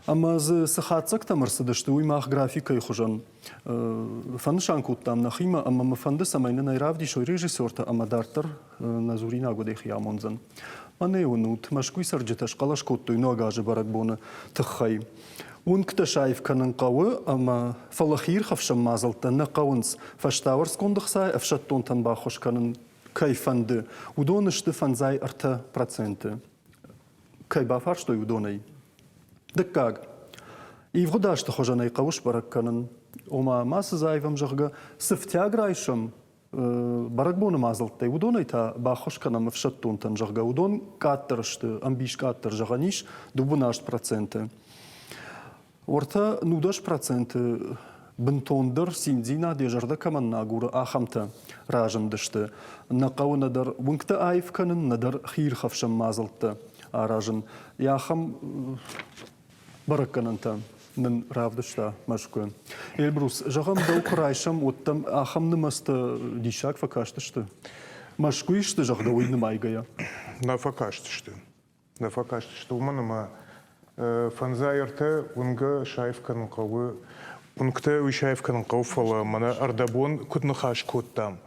Ӕмӕ дзы цы хатдзӕгтӕм ӕрцыдысты, уый мах графикӕйы хуызӕн фӕнысан кодтам нӕхимӕ ӕмӕ мӕ фӕнды, цӕмӕй нын ӕй равдисой режиссертӕ ӕмӕ дарддӕр нӕ дзуринаг уыд йӕхи амондзӕн. Мӕнӕ уынут, Мӕскуыйы цӕрджытӕ схъӕлӕс кодтой ног азы бӕрӕгбоны тыххӕй. Уынгтӕ саив кӕнын хъӕуы ӕмӕ фӕлӕ хиирхӕфсӕн мадзӕлттӕ нӕ хъӕуынц. Фӕстауӕрцгонд ӕхцайы ӕфсӕддонтӕн баххуыс кӕнын кӕй фӕнды, уыдон сты 53%. Кӕй бафарстой, уыдонӕй. Дыккаг. Ивгъуыд азты хуызӕн ӕй хъӕуы сбӕрӕг кӕнын. Ома, ма цы заивӕм, зӕгъгӕ, цы фтиаг райсӕм бӕрӕгбоны мадзӕлттӕй, уыдонӕй та баххуыс кӕнӕм ӕфсӕддонтӕн, зӕгъгӕ, уыдон къаддӕр сты, ӕмбис къаддӕр зӕгъӕн ис, 28%. Уӕртӕ 19% бынтондӕр циндзинад йӕ зӕрдӕ кӕмӕн нӕ агуры, ахӕмтӕ разындысты. Нӕ хъӕуы нӕдӕр уынгтӕ аив кӕнын, нӕдӕр хиирхӕфсӕн мадзӕлттӕ аразын. Йӕ ахӕм бӕрӕггӕнӕнтӕ нын равдыста Мӕскуы. Эльбрус, зӕгъӕм, дӕу куы райсӕм, уӕд дӕм ахӕм нымӕцтӕ диссаг фӕкастысты? Мӕскуыйы сты, зӕгъгӕ, уый нымайгӕйӕ. Нӕ фӕкастысты. Нӕ фӕкастысты, уымӕн ӕмӕ фӕндзай ӕртӕ уынгӕ саив кӕнын хъӕуы. Уынгтӕ уый саив кӕнын хъӕуы, фӕлӕ мӕнӕ ӕрдӕбон куыд ныхас кодтам,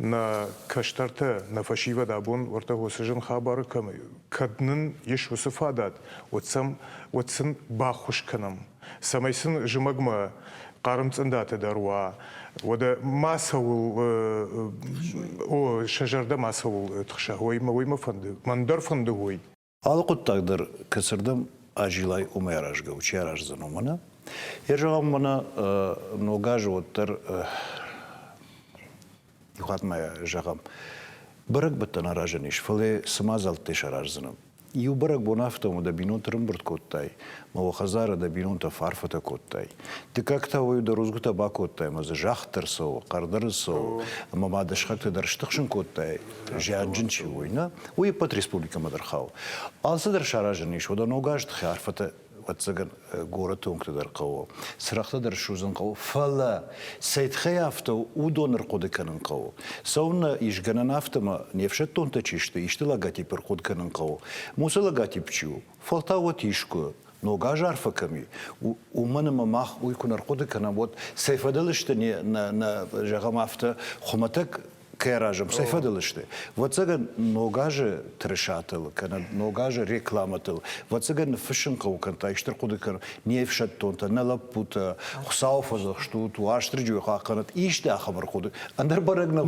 нӕ кӕстӕртӕ, нӕ фӕсивӕд абон уӕртӕ уыцы зын хабары кӕм, кӕд нын ис уыцы фадат, уӕд сӕм, уӕд сын баххуыс кӕнӕм, цӕмӕй сын зымӕгмӕ хъарм цъындатӕ дӕр уа, уӕдӕ ма цӕуыл, о, сӕ зӕрдӕ ма цӕуыл тыхса, уый мӕ фӕнды, мӕн дӕр фӕнды уый. Алы хъуыддаг дӕр кӕцырдӕм азилай, уымӕй аразгӕ у, чи араздзӕн, уымӕ нӕ. Йӕ зӕгъӕм, мӕнӕ ног азы уӕддӕр Иу хатт ма зӕгъӕм, бӕрӕгбӕттӕн аразӕн ис, фӕлӕ цы мадзӕлттӕ сараздзынӕ? Иу бӕрӕгбон афтӕ ӕмӕ дӕ бинонты рымбырд кодтай, мӕ уӕ хӕдзары дӕ бинонтӕ фӕарфӕтӕ кодтай. Дыккаг та уый дӕ рудзгуытӕ бакодтай ӕмӕ дзы загъд дӕр цӕуы, хъӕр дӕр цӕуы, ӕмӕ ма дӕ сыхӕгты дӕр стыхсын кодтай, зианджын чи у, уый нӕ? Уый ӕппӕт республикӕмӕ дӕр хауы. Алцыдӕр саразӕн ис, уӕдӕ ног азты хи арфӕтӕ ӕвӕццӕгӕн, горӕты уынгты дӕр хъӕуы, цырӕгътӕ дӕр ссудзын хъӕуы, фӕлӕ цӕй тыххӕй афтӕ у, уыдон ӕрхъуыды кӕнын хъӕуы. Цӕуылнӕ ис гӕнӕн афтӕ ӕмӕ не фсӕддонтӕ чи сты, исты логотип ӕрхъуыды кӕнын хъӕуы. Мусы логотип чи у, фӕлтау уӕд искуы, ног аз арфӕ кӕм и, уымӕн ӕмӕ мах уый куы нӕ рхъуыды кӕнӕм, уӕд цӕй фӕдыл сты не, нӕ, нӕ, зӕгъӕм афтӕ, хуымӕтӕг кӕй аразӕм, цӕй фӕдыл сты? Ӕвӕццӕгӕн, ног азы тырысатыл кӕнӕ ног азы рекламӕтыл, ӕвӕццӕгӕн, ныффыссын хъӕуы кӕнӕ та исты ӕрхъуыды кӕнын, не фсӕддонтӕ, нӕ лӕппутӕ, Хуыцауы фӕдзӕхст ут, Уастырджийы хъахъхъӕнӕт, исты ахӕм ӕрхъуыды. Ӕндӕр бӕрӕг нӕу,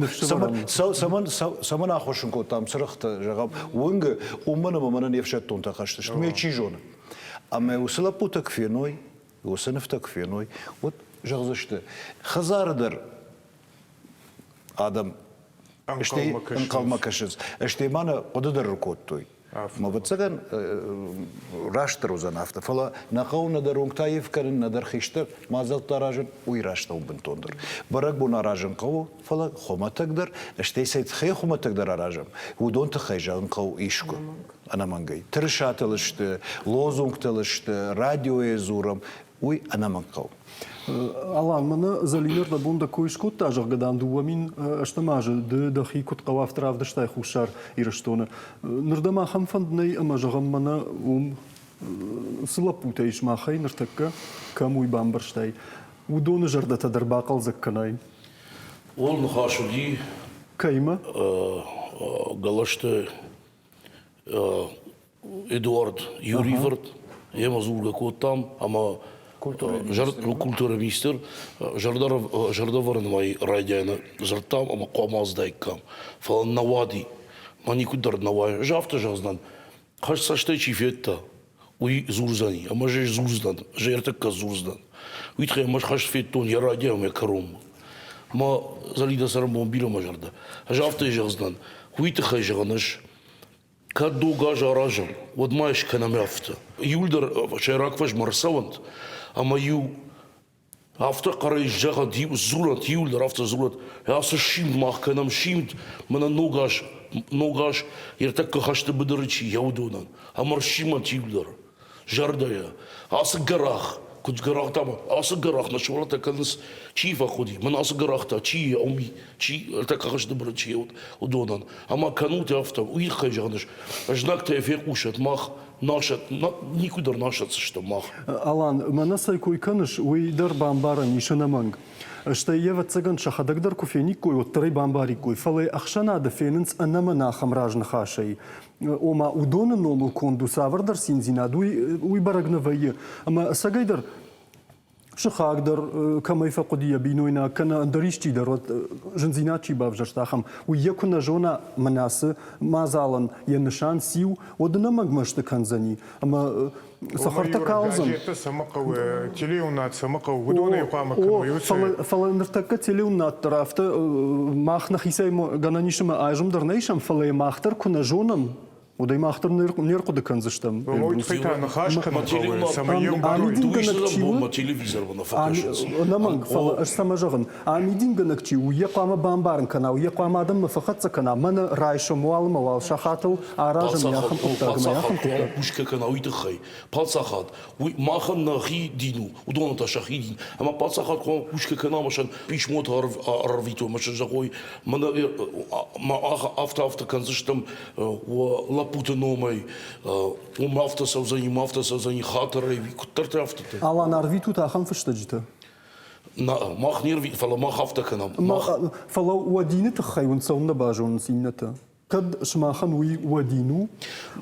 цӕмӕн, цӕмӕн аххоссын кодтам цырыхътӕ, зӕгъӕм, уынгы, уымӕн ӕмӕ мӕнӕ не фсӕддонтӕ хӕсты сты, ме чи зоны. Ӕмӕ уыцы лӕппутӕ куы феной, уыцы нывтӕ куы феной, уӕд зӕгъдзысты, хӕдзары дӕр адӕм стӕй ӕнхъӕлмӕ кӕсынц. Стӕй ма нӕ хъуыды дӕр ӕркодтой. Ӕвӕццӕгӕн, растдӕр уыдзӕн афтӕ. Фӕлӕ нӕ хъӕуы нӕдӕр уынгтӕ аив кӕнын, нӕдӕр хистӕр мадзӕлттӕ аразын, уый раст нӕу бынтондӕр. Бӕрӕгбон аразын хъӕуы, фӕлӕ хуымӕтӕгдӕр, стӕй сӕ тыххӕй хуымӕтӕгдӕр аразӕм, уыдон тыххӕй зӕгъын хъӕуы искуы ӕнӕмӕнгӕй. Тырысатыл сты, лозунгтыл сты, радиойы дзурӕм, уый ӕнӕмӕнг хъӕуы. Алан, мӕнӕ Зӕлинӕ рдӕбон дӕ кой скодта, зӕгъгӕ, дам, 2008 азы ды дӕхи куыд хъӕуы, афтӕ равдыстай Хуссар Ирыстоны. Ныр дӕм ахӕм фӕнд нӕй, ӕмӕ, зӕгъӕм, мӕнӕ уым цы лӕппутӕ ис махӕй ныртӕккӕ, кӕм уый бамбӕрстай, уыдоны зӕрдӕтӕ дӕр бахъӕлдзӕг кӕнай? Ол ныхас уыди. Кӕимӕ? Галасты Эдуард Юрий-фырт, йемӕ дзургӕ кодтам ӕмӕ культурӕйы министр зӕрдӕвӕрынмӕ райдианы дзырдтам ӕмӕ хъуамӕ аздаиккам. Фӕлӕ нӕ уади, мӕ никуыддӕр нӕ уайы. Ӕз афтӕ зӕгъдзынӕн, хӕст цӕстӕй чи федта, уый дзурдзӕни, ӕмӕ ӕз дзурдзынӕн, ӕз ӕртӕккӕ дзурдзынӕн. Уый тыххӕй ӕмӕ хӕст федтон йӕ райдиан ӕмӕ йӕ кӕронмӕ. Мӕ Зӕлидӕ цӕрӕнбон бирӕ мӕ зӕрдӕ. Ӕз афтӕ зӕгъдзынӕн, уый тыххӕй зӕгъын ӕз Кӕд ног аз аразӕм, уӕд ма скӕнӕм афтӕ. Иуылдӕр сӕйраг фӕзмӕ ӕрцӕуӕнт, ӕмӕ-иу афтӕ хъӕрӕй зӕгъӕд, дзурӕнт, иуылдӕр афтӕ дзурӕнт, ацы симд мах кӕнӕм симд, мӕнӕ ног аз, ног аз ӕртӕккӕ хӕсты быдыры чи, йӕ уыдонӕн. Ӕмӕ ӕрсимӕнт иуылдӕр. зӕрдӕйӕ. Ацы гӕрах, куыд гӕрах дам, ацы гӕрах нӕ сывӕллӕттӕ кӕнынц, чи фӕхъуыди, мӕн ацы гӕрӕхтӕ чи уым, чи ӕртӕккӕ хӕсты быры чи уыд, уыдонӕн. Ӕмӕ кӕнут афтӕ, уый тыххӕй зӕгъын знӕгтӕ фехъусӕт, мах насӕт, никуыдӕр насӕтдзыстӕм мах. Алан, мӕнӕ цӕй кой кӕныс, уый дӕр бамбарӕн ис ӕнӕмӕнг. Стӕй йе вӕццӕгӕн сӕхӕдӕг дӕр куы фениккой, уӕддӕр ӕй бамбариккой, фӕлӕ ӕхсӕнады фенынц ӕнӕмӕн ахӕм разныхасӕй. Ома уыдоны номыл конд у цавӕрдӕр циндзинад, уый, уый бӕрӕг нӕ вӕййы. Ӕмӕ ӕцӕгӕйдӕр сыхаг дӕр кӕмӕй фӕхъуыди йӕ бинойнаг, кӕнӕ ӕндӕр исчи дӕр, уӕд зындзинад чи бавзӕрста, ахӕм, уый йӕ куы нӕ зона, мӕнӕ ацы мадзалӕн йӕ нысан циу, уӕд ӕнӕмӕнг мӕсты кӕндзӕни. Ӕмӕ цӕхӕртӕ калдзӕн. Газеттӕ цӕмӕ хъӕуы, телеуынад цӕмӕ хъӕуы, уыдонӕй хъуамӕ кӕной. Фӕлӕ ныртӕккӕ телеуынад дӕр афтӕ мах нӕхицӕй гӕнӕн ис ӕмӕ азым дӕр нӕ исӕм, фӕлӕ мах дӕр куы нӕ зонӕм, уӕд ӕй мах дӕр не рхъуыды кӕндзыстӕм. Уый тыххӕй та ныхас кӕнын хъӕуы, цӕмӕй йе мбарой. Амидингӕнӕг чи у, ӕнӕмӕнг, фӕлӕ ӕз цӕмӕ зӕгъын, амидингӕнӕг чи у, йӕ хъуамӕ бамбарын кӕна, йӕ хъуамӕ адӕммӕ фӕхӕццӕ кӕна, мӕнӕ райсом уалынмӕ уал сахатыл аразӕм йӕ ахӕм хъуыддаг ӕмӕ ахӕм хъуыддаг. Кусгӕ кӕна уый тыххӕй. Паддзахад, уый махӕн нӕхи дин у, уыдонӕн та сӕхи дин. Ӕмӕ паддзахад хъуамӕ кусгӕ кӕна ӕмӕ сӕн писмотӕ ӕрвитой ӕмӕ сын зӕгъой, мӕнӕ афтӕ-афтӕ кӕндзыстӕм уӕ лӕппуты номӕй, уым афтӕ цӕудзӕни, уым афтӕ цӕудзӕни, хатырӕй, куыддӕртӕ афтӕтӕ. Алан, арвитут ахӕм фыстӕджытӕ? Мах не рвит, фӕлӕ мах афтӕ кӕнӕм. Фӕлӕ уӕ дины тыххӕй уын цӕуылнӕ базонынц иннӕтӕ? Кӕд сымахӕн уый уӕ дин у,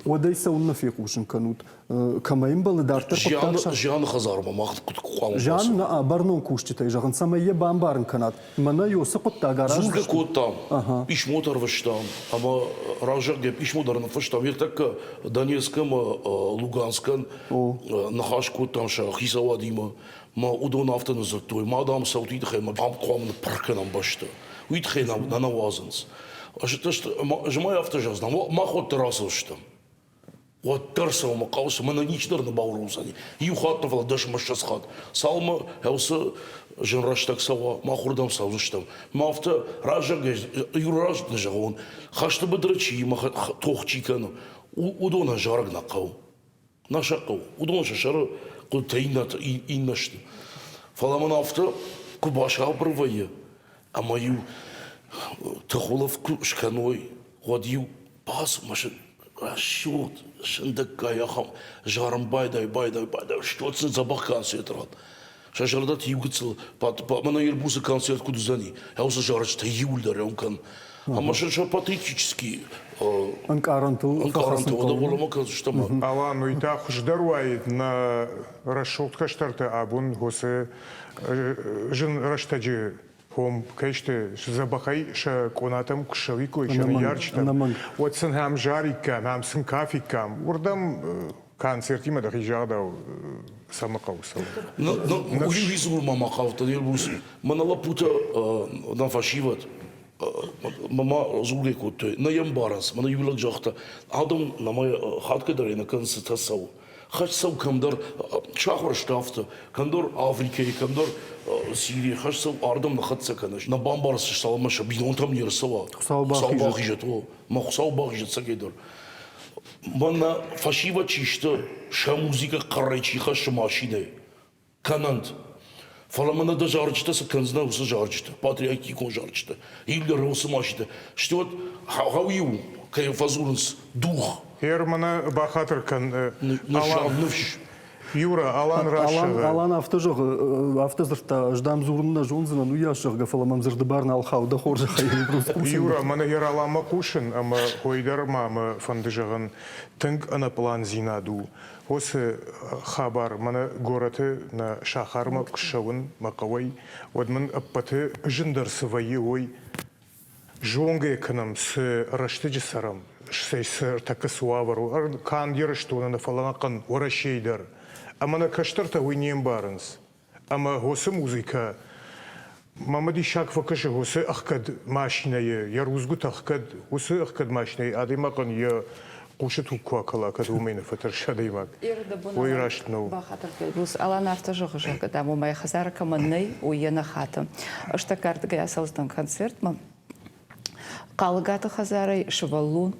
уӕд ӕй цӕуылнӕ фехъусын кӕнут? Кӕмӕй ӕмбӕлы дарддӕр хъуыддаг? Зианы хӕдзармӕ мах куыд хъуамӕ Зиан нӕ бӕрнон кусджытӕй зӕгъын, цӕмӕй йӕ бамбарын кӕнат. Мӕнӕ цы хъуыддаг араздзыстут? Дзургӕ кодтам, писмотӕ ӕрвыстам ӕмӕ разӕггӕ писмо дӕр ныффыстам. Ӕртӕккӕ Донецк ӕмӕ Луганскӕн ныхас кодтам сӕ хицауадимӕ. Мӕ уыдон афтӕ ныдздзырдтой, ма, дам, цӕут тыххӕй ӕмӕ ам хъуамӕ ныппырх кӕнӕм бӕстӕ. Уый тыххӕй нӕ нӕ уадзынц. Ӕз ма афтӕ зӕгъдзынӕн, мах уӕддӕр ацӕудзыстӕм. Уӕддӕр цӕуы хъӕуы, цымӕ нӕ ничидӕр нӕ бауромдзӕни. Иу хатт нӕ, фӕлӕ 10 ӕмӕ 20 хатт. Цалынмӕ уыцы зын рӕстӕг цӕуа, мах уырдӕм цӕудзыстӕм. Мӕ афтӕ раззагӕй иу раст нӕ зӕгъон, хӕсты быдыры чи ӕмӕ тох чи кӕны, уыдонӕн зарӕг нӕ хъӕуы. Нӕ сӕ хъӕуы. Уыдон сӕ сӕры хъуыдытӕ иннӕ сты. Фӕлӕ мын афтӕ куы басабыр вӕййы, ӕмӕ-иу тыхулӕфт куы скӕной, уӕд-иу бацу рӕсугъд сындӕггай ахӕм зарын байдай, байдай, байдай, стот сын дзӕбӕх концерт рат. Сӕ зӕрдӕты иу гыццыл мӕнӕ Ирбусы концерт куыд уыдзӕни, уыцы зарджытӕ иуылдӕр ӕм кӕн. Ӕмӕ сӕ сӕ патетический ӕнкъарӕнтыл ӕнкъарӕнтыл уӕлӕмӕ кӕндзыстӕм. Алан, уый та хуыздӕр уаид нӕ рӕсугъд кӕстӕртӕ абон уыцы зын рӕстӕджы хом кӕй сты, дзӕбӕхӕй сӕ къонатӕм куы ссӕуиккой, сӕ ныййарджытӕм, уӕд сын ӕм зариккам, ӕм сын кафиккам. Уырдӕм концертимӕ дӕхи загъдау цӕмӕ хъӕуы цӕуын? Уый дзурынмӕ ма хъавыдтӕн, Эльбрус. Мӕнӕ лӕппутӕ нӕ фӕсивӕд мӕ дзургӕ кодтой, нӕ йӕ ӕмбарынц. Мӕнӕ иу лӕг загъта, адӕм нӕма хатгӕ дӕр нӕ кӕнынц, цытӕ цӕуы. Хӕст цӕуы кӕмдӕр, сахуыр сты афтӕ, кӕмдӕр Африкӕйы, кӕмдӕр Сирийы, хӕст цӕуы ардӕм нӕ хӕццӕ кӕны. Нӕ бамбарыс, цалынмӕ сӕ бинонтӕм не рцӕуа. Хуыцау бахизӕд, о, мӕ Хуыцау бахизӕд цӕгӕйдӕр. Мӕнӕ фӕсивӕд чи сты, сӕ музыкӕ хъӕрӕй чи хӕссы машинӕйы, кӕнӕнт. Фӕлӕ мӕнӕ дӕ зарджытӕ цы кӕндзынӕ, уыцы зарджытӕ, патриотикон зарджытӕ, иугӕр уыцы машинӕ, стӕй уӕд хъӕу-иу, кӕй фӕдзурынц, дух. Ер мӕнӕ бахатыр кӕн, Алан. Ныфс. Юра, Алан рӕсугъд. Алан афтӕ зӕгъы, афтӕ дзырдта, ӕз дӕм дзурын нӕ зондзынӕн, уыйас зӕгъгӕ, фӕлӕ мӕм дзырды бар нал хауы, дӕ хорзӕхӕй. Юра, мӕнӕ ер Аланмӕ хъусын ӕмӕ хой дӕр ма мӕ фӕнды зӕгъын, тынг ӕнӕпъландзинад у. Уыцы хабар мӕнӕ горӕты нӕ сахармӕ куы ссӕуын мӕ хъӕуӕй, уӕд мын ӕппӕты зындӕр цы вӕййы, уый зонгӕ кӕнӕм, цы рӕстӕджы цӕрӕм, стӕй цы ӕртӕккӕ цы уавӕр у, канд Ирыстоны нӕ, фӕлӕ ӕнӕхъӕн Уӕрӕсейы дӕр. Ӕмӕ нӕ кӕстӕртӕ уый не мбарынц. Ӕмӕ уыцы музыкӕ мӕмӕ диссаг фӕкӕсы уыцы ӕхгӕд машинӕйы, йӕ рудзгуытӕ ӕхгӕд, уыцы ӕхгӕд машинӕйы адӕймагӕн йӕ хъусы туг куы акӕла, кӕд уымӕй нӕ фӕтӕрсы адӕймаг. Уый раст нӕу. Бахатыр Эльбрус, Алан афтӕ зӕгъы, зӕгъгӕ, дам, уымӕй хӕдзары кӕмӕн нӕй, уый йӕ нӕ хаты. Ӕз тӕккӕ ардыгӕй ацӕудзынӕн концертмӕ. Хъалыгаты хӕдзарӕй сывӕллон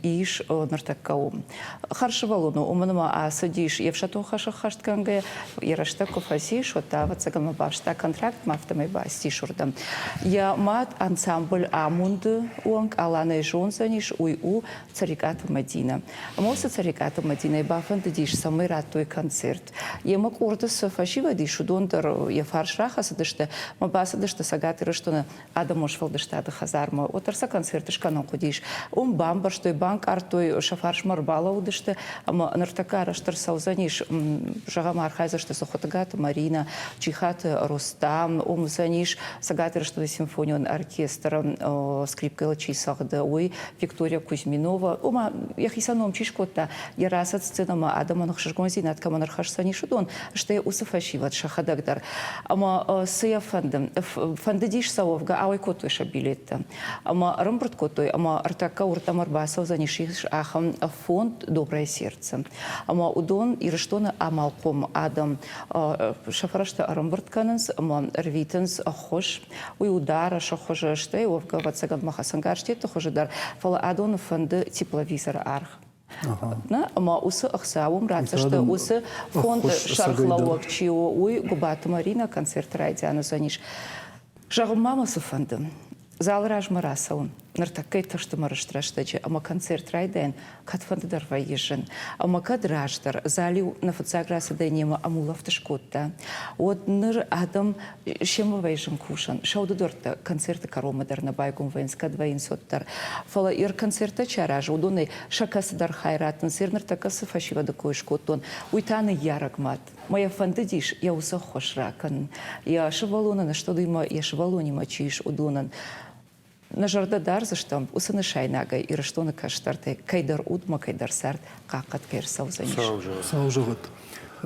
ис ныртӕккӕ уым. Хӕрзсывӕллон у, уымӕн ӕмӕ ацыдис йе фсӕддон хӕс ӕххӕстгӕнгӕ, йӕ рӕстӕг куы фӕцис, уӕд та, ӕвӕццӕгӕн, бафыста контрактмӕ, афтӕмӕй бацыдис уырдӕм. Йӕ мад ансамбль Амонд-ы онг Аланӕй зондзӕнис, уый у Цӕрикъаты Мӕдинӕ. Ӕмӕ уыцы Цӕрикъаты Мӕдинӕйы бафӕндыдис, цӕмӕй радтой концерт. Йемӕ къорды цы фӕсивӕд ис, уыдон дӕр йӕ фарс рахӕцыдысты ӕмӕ бацыдысты Цӕгат Ирыстоны адӕмон сфӕлдыстады хӕдзармӕ. Уӕддӕр сӕ концерт скӕнын хъуыдис. Уым бамбӕрстой, банкъардтой, сӕ фарсмӕ ӕрбалӕууыдысты ӕмӕ ныртӕккӕ арӕзт ӕрцӕудзӕнис, зӕгъӕм, архайдзысты дзы Хуытыгаты Маринӕ, Чихаты Рустам, уым уыдзӕнис Цӕгат Ирыстоны симфонион оркестры скрипкӕйыл чи цӕгъды, уый Виктория Кузьминова. Ома, йӕхицӕн ном чи скодта, йӕ рацыд сценӕмӕ адӕмӕн ӕхсызгондзинад кӕмӕн ӕрхӕсдзӕнис, уыдон, стӕй уыцы фӕсивӕд сӕхӕдӕг дӕр. Ӕмӕ цы йӕ фӕнды? Фӕндыдис сӕ уӕвгӕ, ауӕй кодтой сӕ билеттӕ. Ӕмӕ ӕрӕмбырд кодтой, ӕмӕ ӕртӕккӕ уырдӕм ӕрбацӕудзӕнис ахӕм фонд «Доброе сердце». Ӕмӕ уыдон Ирыстоны амалхъом адӕм сӕ фӕрӕзтӕ ӕрӕмбырд кӕнынц ӕмӕ ӕрвитынц ӕххуыс. Уый у дарӕсы хуызы, стӕй уӕвгӕ, ӕвӕццӕгӕн, ма хӕцӕнгӕрзтӕтты хуызы дӕр, фӕлӕ адоны фӕнды тепловизоры аргъ. Нӕ, ӕмӕ уыцы ӕхца уым ратдзысты, уыцы фонды сӕргълӕууӕг чи у, уый Гуыбаты Маринӕ концерты райдиан уыдзӕнис. Зӕгъын ма мӕ цы фӕнды? Залы размӕ рацӕуын. Ныртӕккӕйы тыхсты мӕ рыст рӕстӕджы ӕмӕ концерт райдайын кӕдфӕнды дӕр вӕййы зын. Ӕмӕ кӕд раздӕр зал-иу нӕ фыццаг рацыдӕй немӕ ӕмулӕфт скодта, уӕд ныр адӕм семӕ вӕййы зын кусӕн. Сӕ уды дуӕрттӕ концерты кӕронмӕ дӕр нӕ байгом вӕййынц, кӕд вӕййынц, уӕддӕр. Фӕлӕ ир концерттӕ чи аразы, уыдонӕй сӕ кӕцыдӕр хай раттынц. Ир ныртӕккӕ цы фӕсивӕды кой скодтон, уый та ныййарӕг мад. Мӕ йӕ фӕндыдис йӕ уыцы ӕххуыс ракӕнын. Йӕ сывӕллонӕн студимӕ, йӕ сывӕллонимӕ чи ис, уыдонӕн. Нӕ зӕрдӕ дардзыстӕм, уыцы нысайнагӕй Ирыстоны кӕстӕртӕй кӕйдӕр удмӕ, кӕйдӕр цард хъахъхъӕд кӕй ӕрцӕудзӕнис. Сау зӕгъӕд.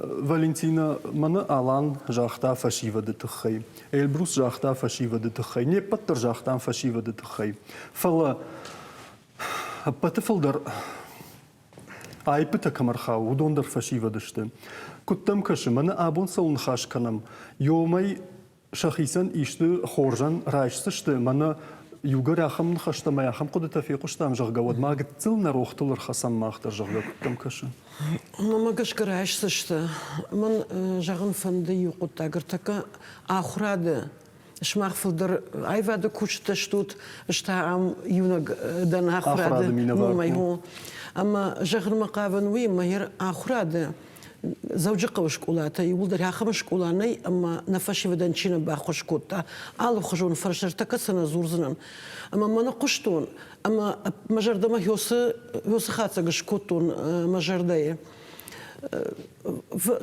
Валентина, мӕнӕ Алан загъта фӕсивӕды тыххӕй, Эльбрус загъта фӕсивӕды тыххӕй, не ппӕт дӕр загътам фӕсивӕды тыххӕй. Фӕлӕ ӕппӕты фылдӕр аиппытӕ кӕм ӕрхауы, уыдон дӕр фӕсивӕд сты. Куыд дӕм кӕсы, мӕнӕ абон цӕуыл ныхас кӕнӕм, ёмӕй сӕхицӕн исты хорзӕн райсдзысты, мӕнӕ иугӕр ахӕм ныхӕстӕ ӕмӕ ахӕм хъуыдытӕ фехъуыстам, зӕгъгӕ, уӕд ма гыццыл нӕ рохтыл ӕрхӕцӕм мах дӕр, зӕгъгӕ, куыд дӕм кӕсы? Мӕнмӕ гӕсгӕ райсдзысты. Мӕн зӕгъын фӕнды иу хъуыддаг. Ӕртӕккӕ ахуырады сымах фылдӕр аивады кусджытӕ стут, ӕз та ам иунӕг дӕн ахуырады номӕй. Ӕмӕ зӕгъынмӕ хъавын уый, ӕмӕ ахуырады Дзӕуджыхъӕуы скъолатӕ иууылдӕр ахӕм скъола нӕй, ӕмӕ нӕ фӕсивӕдӕн чи нӕ баххуыс кодта, алыхуызон фӕрсӕртӕ сӕ нӕ дзурдзынӕн. Ӕмӕ мӕ ныхъхъуыстон, ӕмӕ мӕ зӕрдӕмӕ хёсы хатдзӕг скодтон мӕ зӕрдӕйы.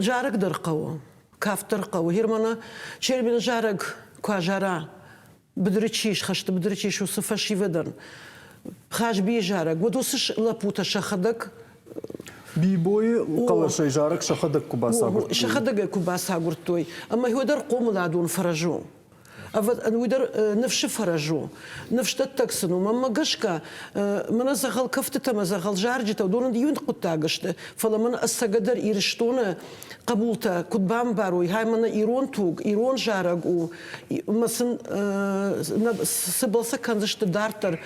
Зарӕг дӕр хъӕуы, кафт дӕр хъӕуы. Германы Чермены зарӕг куы азара, быдыры чи ис, хӕсты быдыры чи ис, уыцы фӕсивӕдӕн Хазбийы зарӕг, уӕд уыцы лӕппутӕ сӕхӕдӕг Бибойы хъӕлӕсӕй зарӕг сӕхӕдӕг куы бацагуырдтой. Сӕхӕдӕг ӕй куы бацагуырдтой. Ӕмӕ уый дӕр хъомыладон фӕрӕз у. Уый дӕр ныфсы фӕрӕз у. Ныфсдӕттӕг сын у. Мӕнмӕ гӕсгӕ, мӕнӕ дзӕгъӕл кӕфтытӕ ӕмӕ дзӕгъӕл зарджытӕ, уыдон иу хъуыддаг сты, фӕлӕ мӕн ӕцӕгӕдӕр Ирыстоны хъӕбултӕ куыд бамбарой, хай мӕнӕ ирон туг, ирон зарӕг у, ӕмӕ сын цыбӕл сӕ кӕндзысты дарддӕр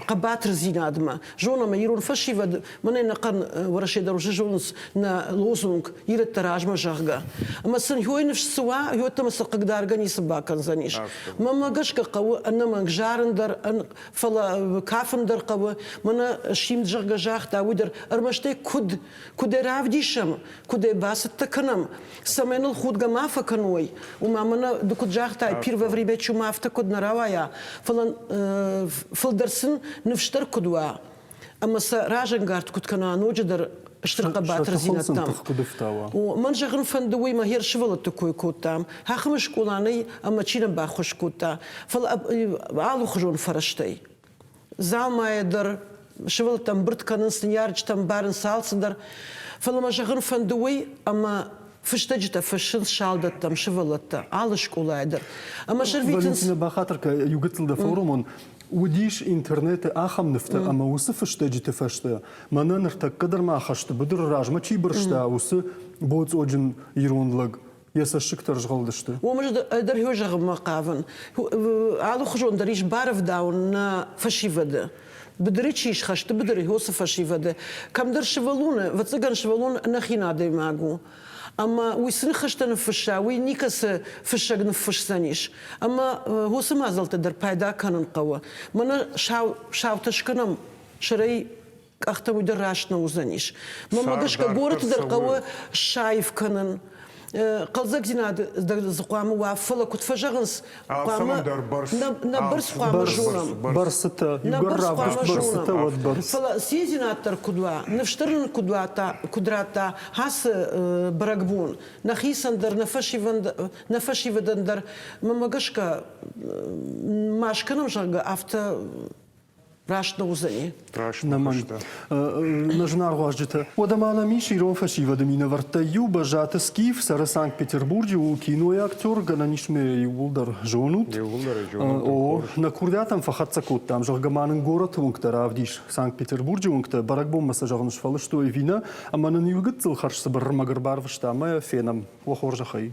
хъӕбатырдзинадмӕ. Зонӕм, ирон фӕсивӕд мӕнӕ ӕнӕхъӕн Уӕрӕсе дӕр уже зонынц нӕ лозунг «Ирӕттӕ размӕ», зӕгъгӕ. Ӕмӕ сын хёй ныфс цы уа, хёттӕмӕ сӕ хъыгдаргӕ ницы бакӕндзӕнис. Мӕнмӕ гӕсгӕ хъӕуы ӕнӕмӕнг зарын дӕр, фӕлӕ кафын дӕр хъӕуы. Мӕнӕ Симд, зӕгъгӕ, загъта, уый дӕр ӕрмӕст ӕй куыд куыд ӕй равдисӕм, куыд ӕй бацӕттӕ кӕнӕм, цӕмӕй ныл худгӕ ма фӕкӕной, уымӕ мӕнӕ ды куыд загътай, пир во время чума афтӕ куыд нӕ рауайа, фӕлӕ фылдӕр сын ныфсдӕр куыд уа ӕмӕ сӕ разӕнгард куыд кӕна ноджыдӕр стыр хъӕбатырдзинӕдтӕм. О, мӕн зӕгъын фӕнды уый, мӕ хер сывӕллӕтты кой кодтам. Ахӕм скъола нӕй ӕмӕ чи нӕ баххуыс кодта, фӕлӕ алыхуызон фӕрӕзтӕй. Дзаумайӕ дӕр сывӕллӕттӕ ӕмбырд кӕнынц, ныййарджытӕ ӕмбарынц алцыдӕр. Фӕлӕ мӕ зӕгъын фӕнды уый, ӕмӕ фыстӕджытӕ фыссынц салдӕттӕм сывӕллӕттӕ алы скъолайы дӕр. Ӕмӕ сӕрвитынц... Валентина, бахатыр кӕ, иу гыццыл дӕ форуымон. Уыдис интернеты ахӕм нывтӕ ӕмӕ уыцы фыстӕджыты фӕстӕ мӕнӕ ныртӕккӕ дӕр ма хӕсты быдыры размӕ чи бырста, уыцы боцъоджын ирон лӕг йӕ цӕссыгтӕ рызгъӕлдысты. Уым дӕр хё зӕгъынмӕ хъавын. Алыхуызон дӕр ис барӕвдауын нӕ фӕсивӕды. Быдыры чи ис, хӕсты быдыры уыцы фӕсивӕды. Кӕмдӕр сывӕллоны, ӕвӕццӕгӕн, сывӕллон ӕнӕхин адӕймаг у. Ӕмӕ уый цы ныхӕстӕ ныффысса, уый никӕцы фыссӕг ныффысдзӕнис. Ӕмӕ уыцы мадзӕлттӕ дӕр пайда кӕнын хъӕуы. Мӕнӕ сау, саутӕ скӕнӕм сӕрӕй къӕхтӕ уый дӕр раст нӕ уыдзӕнис. Мӕнмӕ гӕсгӕ горӕты дӕр хъӕуы саив кӕнын. Хъӕлдзӕгдзинад дӕр дзы хъуамӕ уа, фӕлӕ куыд фӕзӕгъынц, хъуамӕ нӕ бӕрц хъуамӕ зонӕм. Бӕрцытӕ, иугӕр равдыст бӕрцытӕ, уӕд бӕрц. Фӕлӕ циндзинад дӕр куыд уа, ныфс дӕр нын куыд уа, куыд радта ацы бӕрӕгбон, нӕхицӕн дӕр, нӕ фӕсивӕдӕн дӕр, мӕнмӕ гӕсгӕ, ма скӕнӕм, зӕгъгӕ, афтӕ раст нӕ уыдзӕни. Раст нӕмӕнг. Нӕ зынаргъ уазджытӕ, уӕдӕ ма нӕм ис ирон фӕсивӕды минӕвӕрттӕй иу Бӕззаты Скиф, цӕры Санкт-Петербурджы, у кинойы актер, гӕнӕн ис мӕ иууылдӕр зонут. Иууылдӕр зонут. О, нӕ курдиатӕн фӕхӕццӕ кодтам, зӕгъгӕ ма нын горӕты уынгтӕ равдис. Санкт-Петербурджы уынгтӕ бӕрӕгбонмӕ сӕ зӕгъын сфӕлыстой ӕви нӕ, ӕмӕ нын иу гыццыл хӕрзцыбыр ӕрмӕг ӕрбарвыста ӕмӕ фенӕм. Уӕ хорзӕхӕй.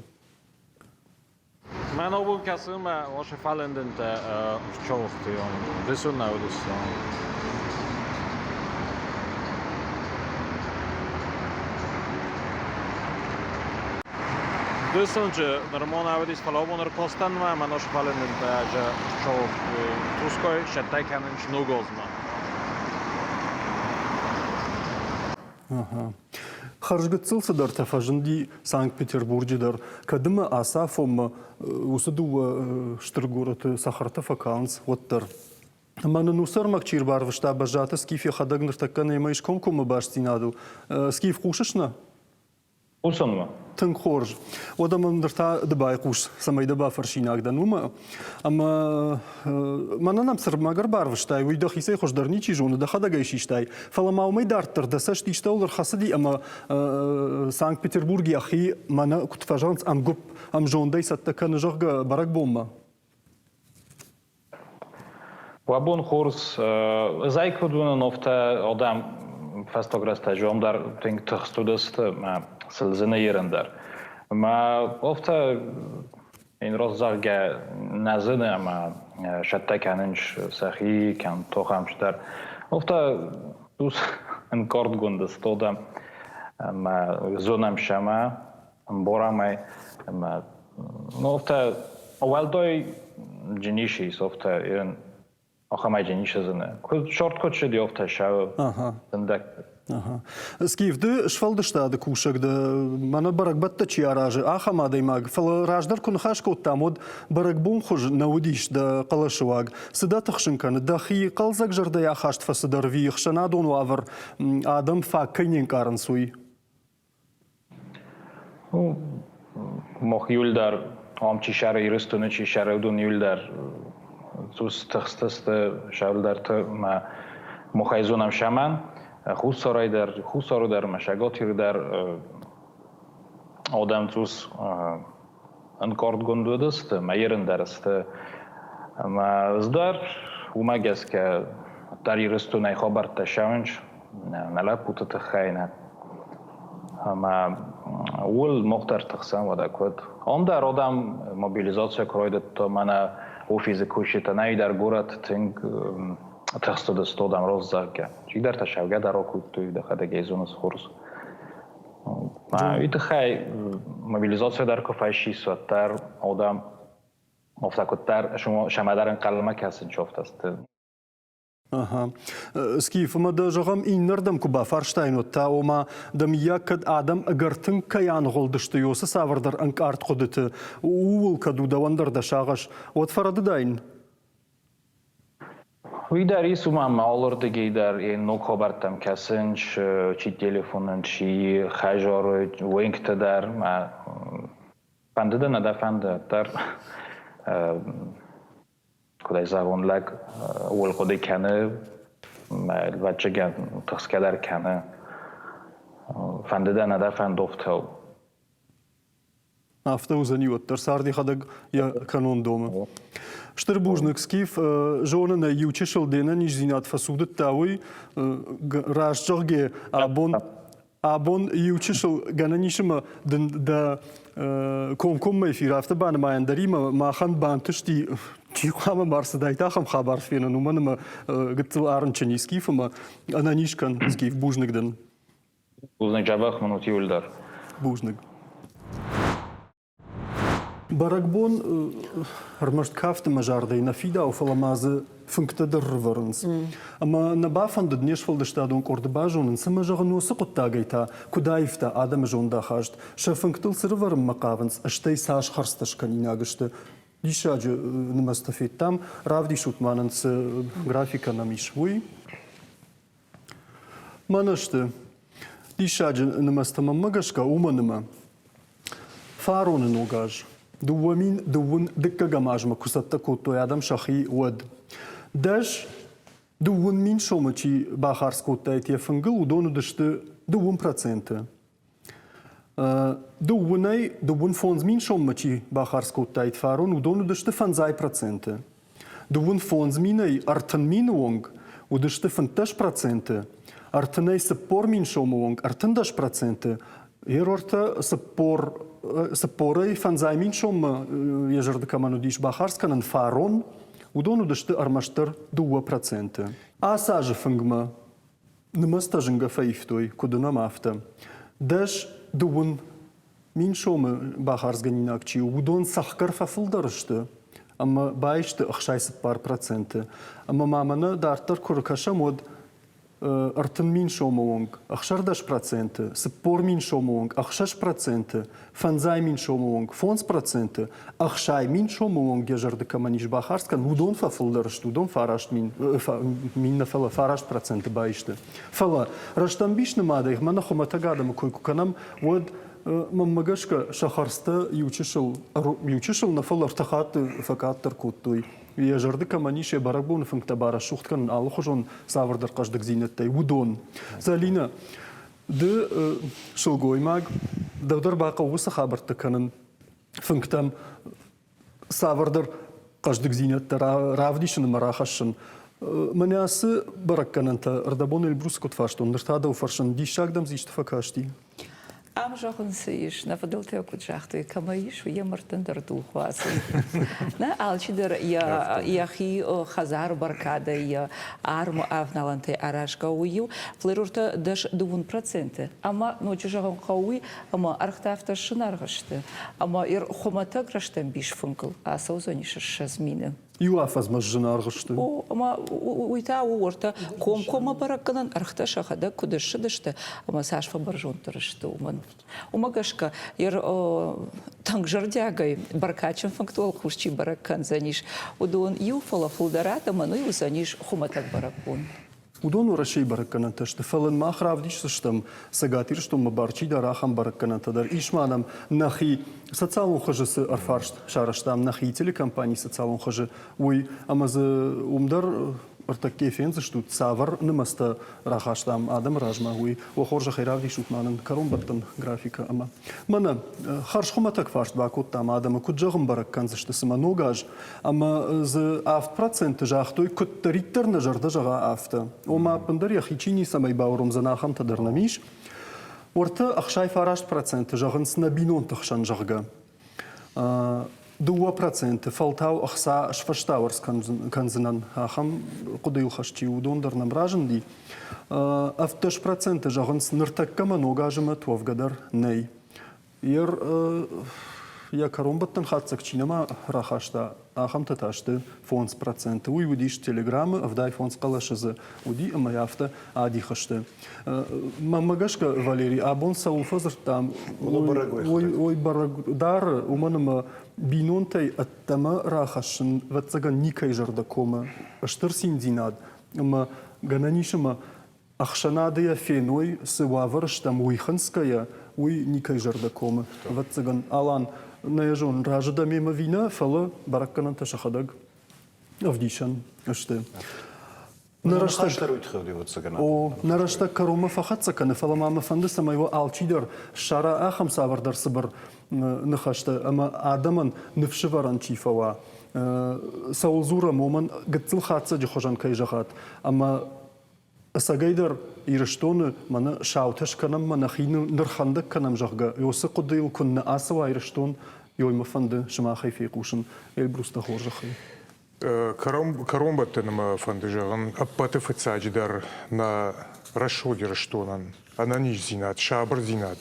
Мӕ ног кӕсы мӕ ваши фӕлындӕнтӕ вчёлхтыйон, дысон ӕвдысон. Дысонджы нырмон ӕвдис фӕлӕубон ӕркостӕнмӕ мӕ нос фӕлындӕнтӕ ӕжӕ вчёлхты сӕттӕй кӕнынч ногозмӕ. Хӕрзгыццыл цыдӕртӕ фӕзынди Санкт-Петербурджы дӕр, кӕд ӕмӕ ацы афонмӕ уыцы дыууӕ стыр горӕты цӕхӕртӕ фӕкалынц, уӕддӕр. Ӕмӕ нын уыцы ӕрмӕг чи ӕрбарвыста Бӕззаты Скиф йӕхӕдӕг ныртӕккӕ немӕ ис комкоммӕ бастдзинадыл. Скиф, хъусыс нӕ? Хъусынмӕ. Тынг хорз. Уӕдӕ мӕм ныр та ды байхъус, цӕмӕй дӕ бафӕрсинаг дӕн, уымӕ. Ӕмӕ мӕнӕн ӕм цы рмӕг ӕрбарвыстай, уый дӕхицӕй хуыздӕр ничи зоны, дӕхӕдӕг ӕй систай. Фӕлӕ ма уымӕй дарддӕр дӕ цӕст истӕуыл ӕрхӕцыди ӕмӕ Санкт-Петербург йӕхи мӕнӕ куыд фӕзӕгъынц, ӕмгуыпп, ӕмзондӕй цӕттӕ кӕны, зӕгъгӕ, бӕрӕгбонмӕ. Уӕ бон хорз. Ӕз ӕй куыд уынын, афтӕ адӕм фӕстаг рӕстӕджы ам дӕр тынг тыхст уыдысты ӕмӕ сыл зыны ерын дӕр. Ӕмӕ афтӕ йын раст зӕгъгӕ нӕ зыны ӕмӕ сӕттӕ кӕнынц сӕхи, кӕм тохӕмс дӕр. Афтӕ ус ӕнкъардгонд сты адӕм ӕмӕ зонӕм сӕмӕ ӕмборамӕй ӕмӕ ну афтӕ уӕлдай джиниши ис афтӕ ирын ахӕмӕй джинишы зыны. Куыд шорт куыд сыди, афтӕ сӕ зындӕг. Скиф, ды сфӕлдыстады кусӕг дӕ, мӕнӕ бӕрӕгбӕттӕ чи аразы, ахӕм адӕймаг. Фӕлӕ раздӕр куы ныхас кодтам, уӕд бӕрӕгбонхуыз нӕ уыдис дӕ хъӕлӕсы уаг. Цы дӕ тыхсын кӕны, дӕхи хъӕлдзӕг зӕрдӕйы ахаст фӕцыдӕр ӕви ӕхсӕнадон уавӕр адӕм фаг кӕй не нкъарынц, уый? Ну, мах иуылдӕр ам чи сӕры Ирыстоны, чи сӕры, уыдон иуылдӕр цъус тыхстысты сӕрылдӕрты мӕ махӕй зонӕм сӕмӕн. Хуссарӕй дӕр, Хуссары дӕр ӕмӕ Цӕгат Иры дӕр адӕм цъус ӕнкъардгонд уыдысты, мӕ ерын дӕр сты. Ӕмӕ ӕз дӕр уымӕ гӕсгӕ дӕр Ирыстонӕй хабӕрттӕ ссӕуынц нӕ лӕппуты тыххӕй нӕ. Ӕмӕ ууыл мах дӕр тыхсӕм уӕдӕ куыд. Ам дӕр адӕм мобилизацийӕ куы райдыдта, мӕнӕ офисы кусджытӕ нӕ дӕр горӕт тынг тыхст уыдысты адӕм раст зӕгъгӕ. Чидӕртӕ сӕвгӕ дӕр акодтой, дӕхӕдӕг ӕй зоныс хорз. Уый тыххӕй мобилизаци дӕр куы фӕсис, уӕддӕр адӕм афтӕ куыддӕр сӕмӕ дӕр ӕнхъӕлмӕ кӕсын чофтӕсты. Ага. Скиф, ӕмӕ дӕ, зӕгъӕм, иннӕрдӕм куы бафарстаин, уӕд та, ома, дӕ мыййаг кӕд адӕм ӕгӕр тынг кӕй аныгъуылдысты уыцы цавӕрдӕр ӕнкъард хъуыдыты, ууыл кӕд у дӕуӕн дӕр дӕ сагъӕс, уӕд фӕрӕдыдаин? Уый дӕр ис, уымӕ ӕмӕ алырдыгӕй дӕр йӕ ног хабӕрттӕм кӕсынц, чи телефонӕн, чи хӕдзары уӕнгтӕ дӕр. Фӕнды дӕ, нӕ дӕ фӕнды, дӕр куыд ӕй зӕгъон, лӕг ууыл хъуыды кӕны, ӕвӕццӕгӕн тыхсгӕ дӕр кӕны. Фӕнды дӕ, нӕ дӕ фӕнды, афтӕ у. Афтӕ уыдзӕни уӕддӕр цард йӕхӕдӕг йӕ кӕнон домы. Стыр бузныг, Скиф. Зонын ӕй, иу чысыл де нӕниздзинад фӕцудыдта, уый раст зӕгъгӕ, абон абон иу чысыл гӕнӕн ис ӕмӕ дын дӕ комкоммӕ эфир афтӕ банымайӕн дӕр имӕ махӕн бантысти чи хъуамӕ ма рцыдаид ахӕм хабар фенын, уымӕн ӕмӕ гыццыл арынчын и Скиф ӕмӕ ӕнӕниз кӕн, Скиф, бузныг дын. Бузныг, дзӕбӕх мын ут иуылдӕр. Бузныг. Бӕрӕгбон ӕрмӕст кафты мӕ зардӕй нӕ фидауы, фӕлӕ ма дзы фынгтӕ дӕр рывӕрынц. Ӕмӕ нӕ бафӕндыд не сфӕлдыстадон къорды базонын, цымӕ зӕгъын, уыцы хъуыддагӕй та куыд аивта адӕмы зондахаст, сӕ фынгтыл цы рывӕрынмӕ хъавынц, стӕй цас хӕрдзтӕ скӕнинаг сты. Диссаджы нымӕцтӕ федтам. Равдисут ма нын, цы графикӕ нӕм ис, уый. Мӕнӕ сты. Диссаджы нымӕцтӕ мӕнмӕ гӕсгӕ уымӕн ӕмӕ фароны ног аз 2000 дыккӕгӕм азмӕ куы цӕттӕ кодтой адӕм сӕхи, уӕд 10 2000 сомы чи бахардз кодтаид йӕ фынгыл, уыдон уыдысты 2%. Дыууынӕй 55 соммӕ чи бахардз кодтаид фарон, уыдон уыдысты 5%. 55 минӕй 30 000 онг уыдысты 15%, ӕртынӕй 40 000 сомы онг 13%, ерортӕ цыппорӕй 5 000 соммӕ йӕ зӕрды кӕмӕн уыдис бахардз кӕнын фарон, уыдон уыдысты ӕрмӕстдӕр 2%. Ацы азы фынгмӕ Нымӕцтӕ зынгӕ фӕивтой, куыд уынӕм, афтӕ. 10 20 000 сомы бахардзгӕнинаг чи у, уыдон цӕхгӕр фӕфылдӕр сты ӕмӕ баисты 64%. Ӕмӕ ма мӕнӕ дарддӕр куы ркӕсӕм, уӕд 30 000 сомы онг 16%, 40 000 сомы онг 6%, 5 000 сомы онг 5%, 60 000 сомы онг йӕ зӕрды кӕмӕн ис бахардз кӕнын, уыдон фӕфылдӕр сты, уыдон 9 000, мин нӕ, фӕлӕ 9% баисты. Фӕлӕ рӕстӕмбис нымадӕй мӕнӕ хуымӕтӕг адӕмы кой куы кӕнӕм, уӕд мӕнмӕ гӕсгӕ, сӕ хӕрдзтӕ иучысыл, иучысыл нӕ, фӕлӕ ӕртӕ хатты фӕкъаддӕр кодтой. Йӕ зӕрды кӕмӕн ис йӕ бӕрӕгбоны фынгтӕ барӕсугъд кӕнын алыхуызон цавӕрдӕр хъӕздыгдзинӕдтӕй, уыдон. Зӕлинӕ, ды сылгоймаг, дӕу дӕр бахъӕуы уыцы хабӕрттӕ кӕнын фынгтӕм цавӕрдӕр хъӕздыгдзинӕдтӕ равдисын ӕмӕ рахӕссын. Мӕнӕ ацы бӕрӕггӕнӕнтӕ ӕрдӕбон Эльбрусы куыд фарстон, ныр та дӕу фӕрсын, диссаг дӕм дзы исты фӕкасти? Ам зӕгъын цы ис, нӕ фыдӕлтӕ куыд загътой, кӕмӕ ис, уый йӕ мӕрдтӕн дӕр дух уадзы. Нӕ алчидӕр йӕхи хӕдзары бӕркадӕй, йӕ армы авналӕнтӕй аразгӕ у иу флерортӕ 10-20% ӕмӕ ноджы зӕгъын хъӕуы уый, ӕмӕ ӕргътӕ афтӕ сзынаргъ сты, ӕмӕ хуымӕтӕг рӕстӕмбис фынгыл ацӕудзӕнис 20 мины. Иу афӕдзмӕ сзынаргъ сты. О, ӕмӕ уый та у уӕртӕ комкоммӕ бӕрӕггӕнӕн ӕргътӕ сӕхӕдӕг куыд ссыдысты ӕмӕ цас фӕбӕрзонддӕр сты, уымӕн. Уымӕ гӕсгӕ тынг зӕрдиагӕй бӕркадджын фынгты уӕлхъус чи бӕрӕг кӕндзӕнис, уыдон иу, фӕлӕ фылдӕр адӕмӕн уый уыдзӕнис хуымӕтӕг бӕрӕгбон. Уыдон Уӕрӕсейы бӕрӕггӕнӕнтӕ сты, фӕлӕ мах равдисдзыстӕм, Цӕгат Ирыстонмӕ бар чи дары, ахӕм бӕрӕггӕнӕнтӕ дӕр. Ис ма нӕм нӕхи социалон хызы цы ӕрфарст сарӕзтам, нӕхи телекомпанийы социалон хызы, уый, ӕмӕ дзы уым дӕр ӕртӕккӕ фендзыстут, цавӕр нымӕцтӕ рахастам адӕмы размӕ, уый. Уӕ хорзӕхӕй равдисут ма нын кӕронбӕттӕн графикӕ ӕмӕ мӕнӕ хӕрзхуымӕтӕг фарст бакодтам адӕмы, куыд зӕгъын бӕрӕг кӕндзысты цымӕ ног аз Ӕмӕ дзы 7% загътой, куыддӕриддӕр нӕ зӕрдӕ зӕгъа, афтӕ. Ома, ӕппындӕр йӕхи чи ницӕмӕй бауромдзӕн, ахӕмтӕ дӕр нӕм ис. Уӕртӕ 69% зӕгъынц нӕ бинонты хсӕн, зӕгъгӕ. 2% фӕлтау ӕхца сфӕстауӕрц кӕндзынӕн, ахӕм хъуыдыйыл хӕст чи у, уыдон дӕр нӕм разынди. 17% зӕгъынц, ныртӕккӕ мӕ ног азы мӕт уӕвгӕ дӕр нӕй. Йӕ кӕронбӕттӕн хатдзӕг чи нӕма рахаста, ахӕмтӕ та сты 5%. Уый уыдис Телеграмы, 75 хъӕлӕсы дзы уыди ӕмӕ афтӕ адих сты. Мӕнмӕ гӕсгӕ, Валерий, абон цӕуыл фӕдзырдтам, уый бӕрӕг дары, уымӕн ӕмӕ бинонтӕй ӕддӕмӕ рахӕссын, ӕвӕццӕгӕн, никӕй зӕрдӕ комы. Стыр циндзинад ӕмӕ гӕнӕн ис ӕмӕ Ӕхсӕнады йӕ феной, цы уавӕры стӕм, уый хынцгӕйӕ, уый никӕй зӕрдӕ комы. Ӕвӕццӕгӕн, Алан, нӕ йӕ зонын, разы дӕ мемӕ ӕви нӕ, фӕлӕ бӕрӕггӕнӕнтӕ сӕхӕдӕг ӕвдисӕн сты. Нӕ рӕстӕг, о, нӕ рӕстӕг кӕронмӕ фӕхӕццӕ кӕны, фӕлӕ ма мӕ фӕнды, цӕмӕй уӕ алчидӕр ссара ахӕм цавӕрдӕр цыбыр ныхӕстӕ ӕмӕ адӕмӕн ныфсывӕрӕн чи фӕуа. Цӕуыл дзурӕм, уымӕн гыццыл хатдзӕджы хуызӕн кӕй зӕгъат, ӕмӕ Ӕцӕгӕйдӕр Ирыстоны мӕнӕ саутӕ скӕнӕм мӕ нӕхи нырхӕндӕг кӕнӕм, зӕгъгӕ, уыцы хъуыдыйыл куыннӕ ацӕуа Ирыстон, ёй мӕ фӕнды сымахӕй фехъусын Эльбрус дӕ хорзӕхӕй. Кӕронбӕттӕны мӕ фӕнды зӕгъын, ӕппӕты фыццаджыдӕр нӕ рӕсугъд Ирыстонӕн ӕнӕниздзинад, сабырдзинад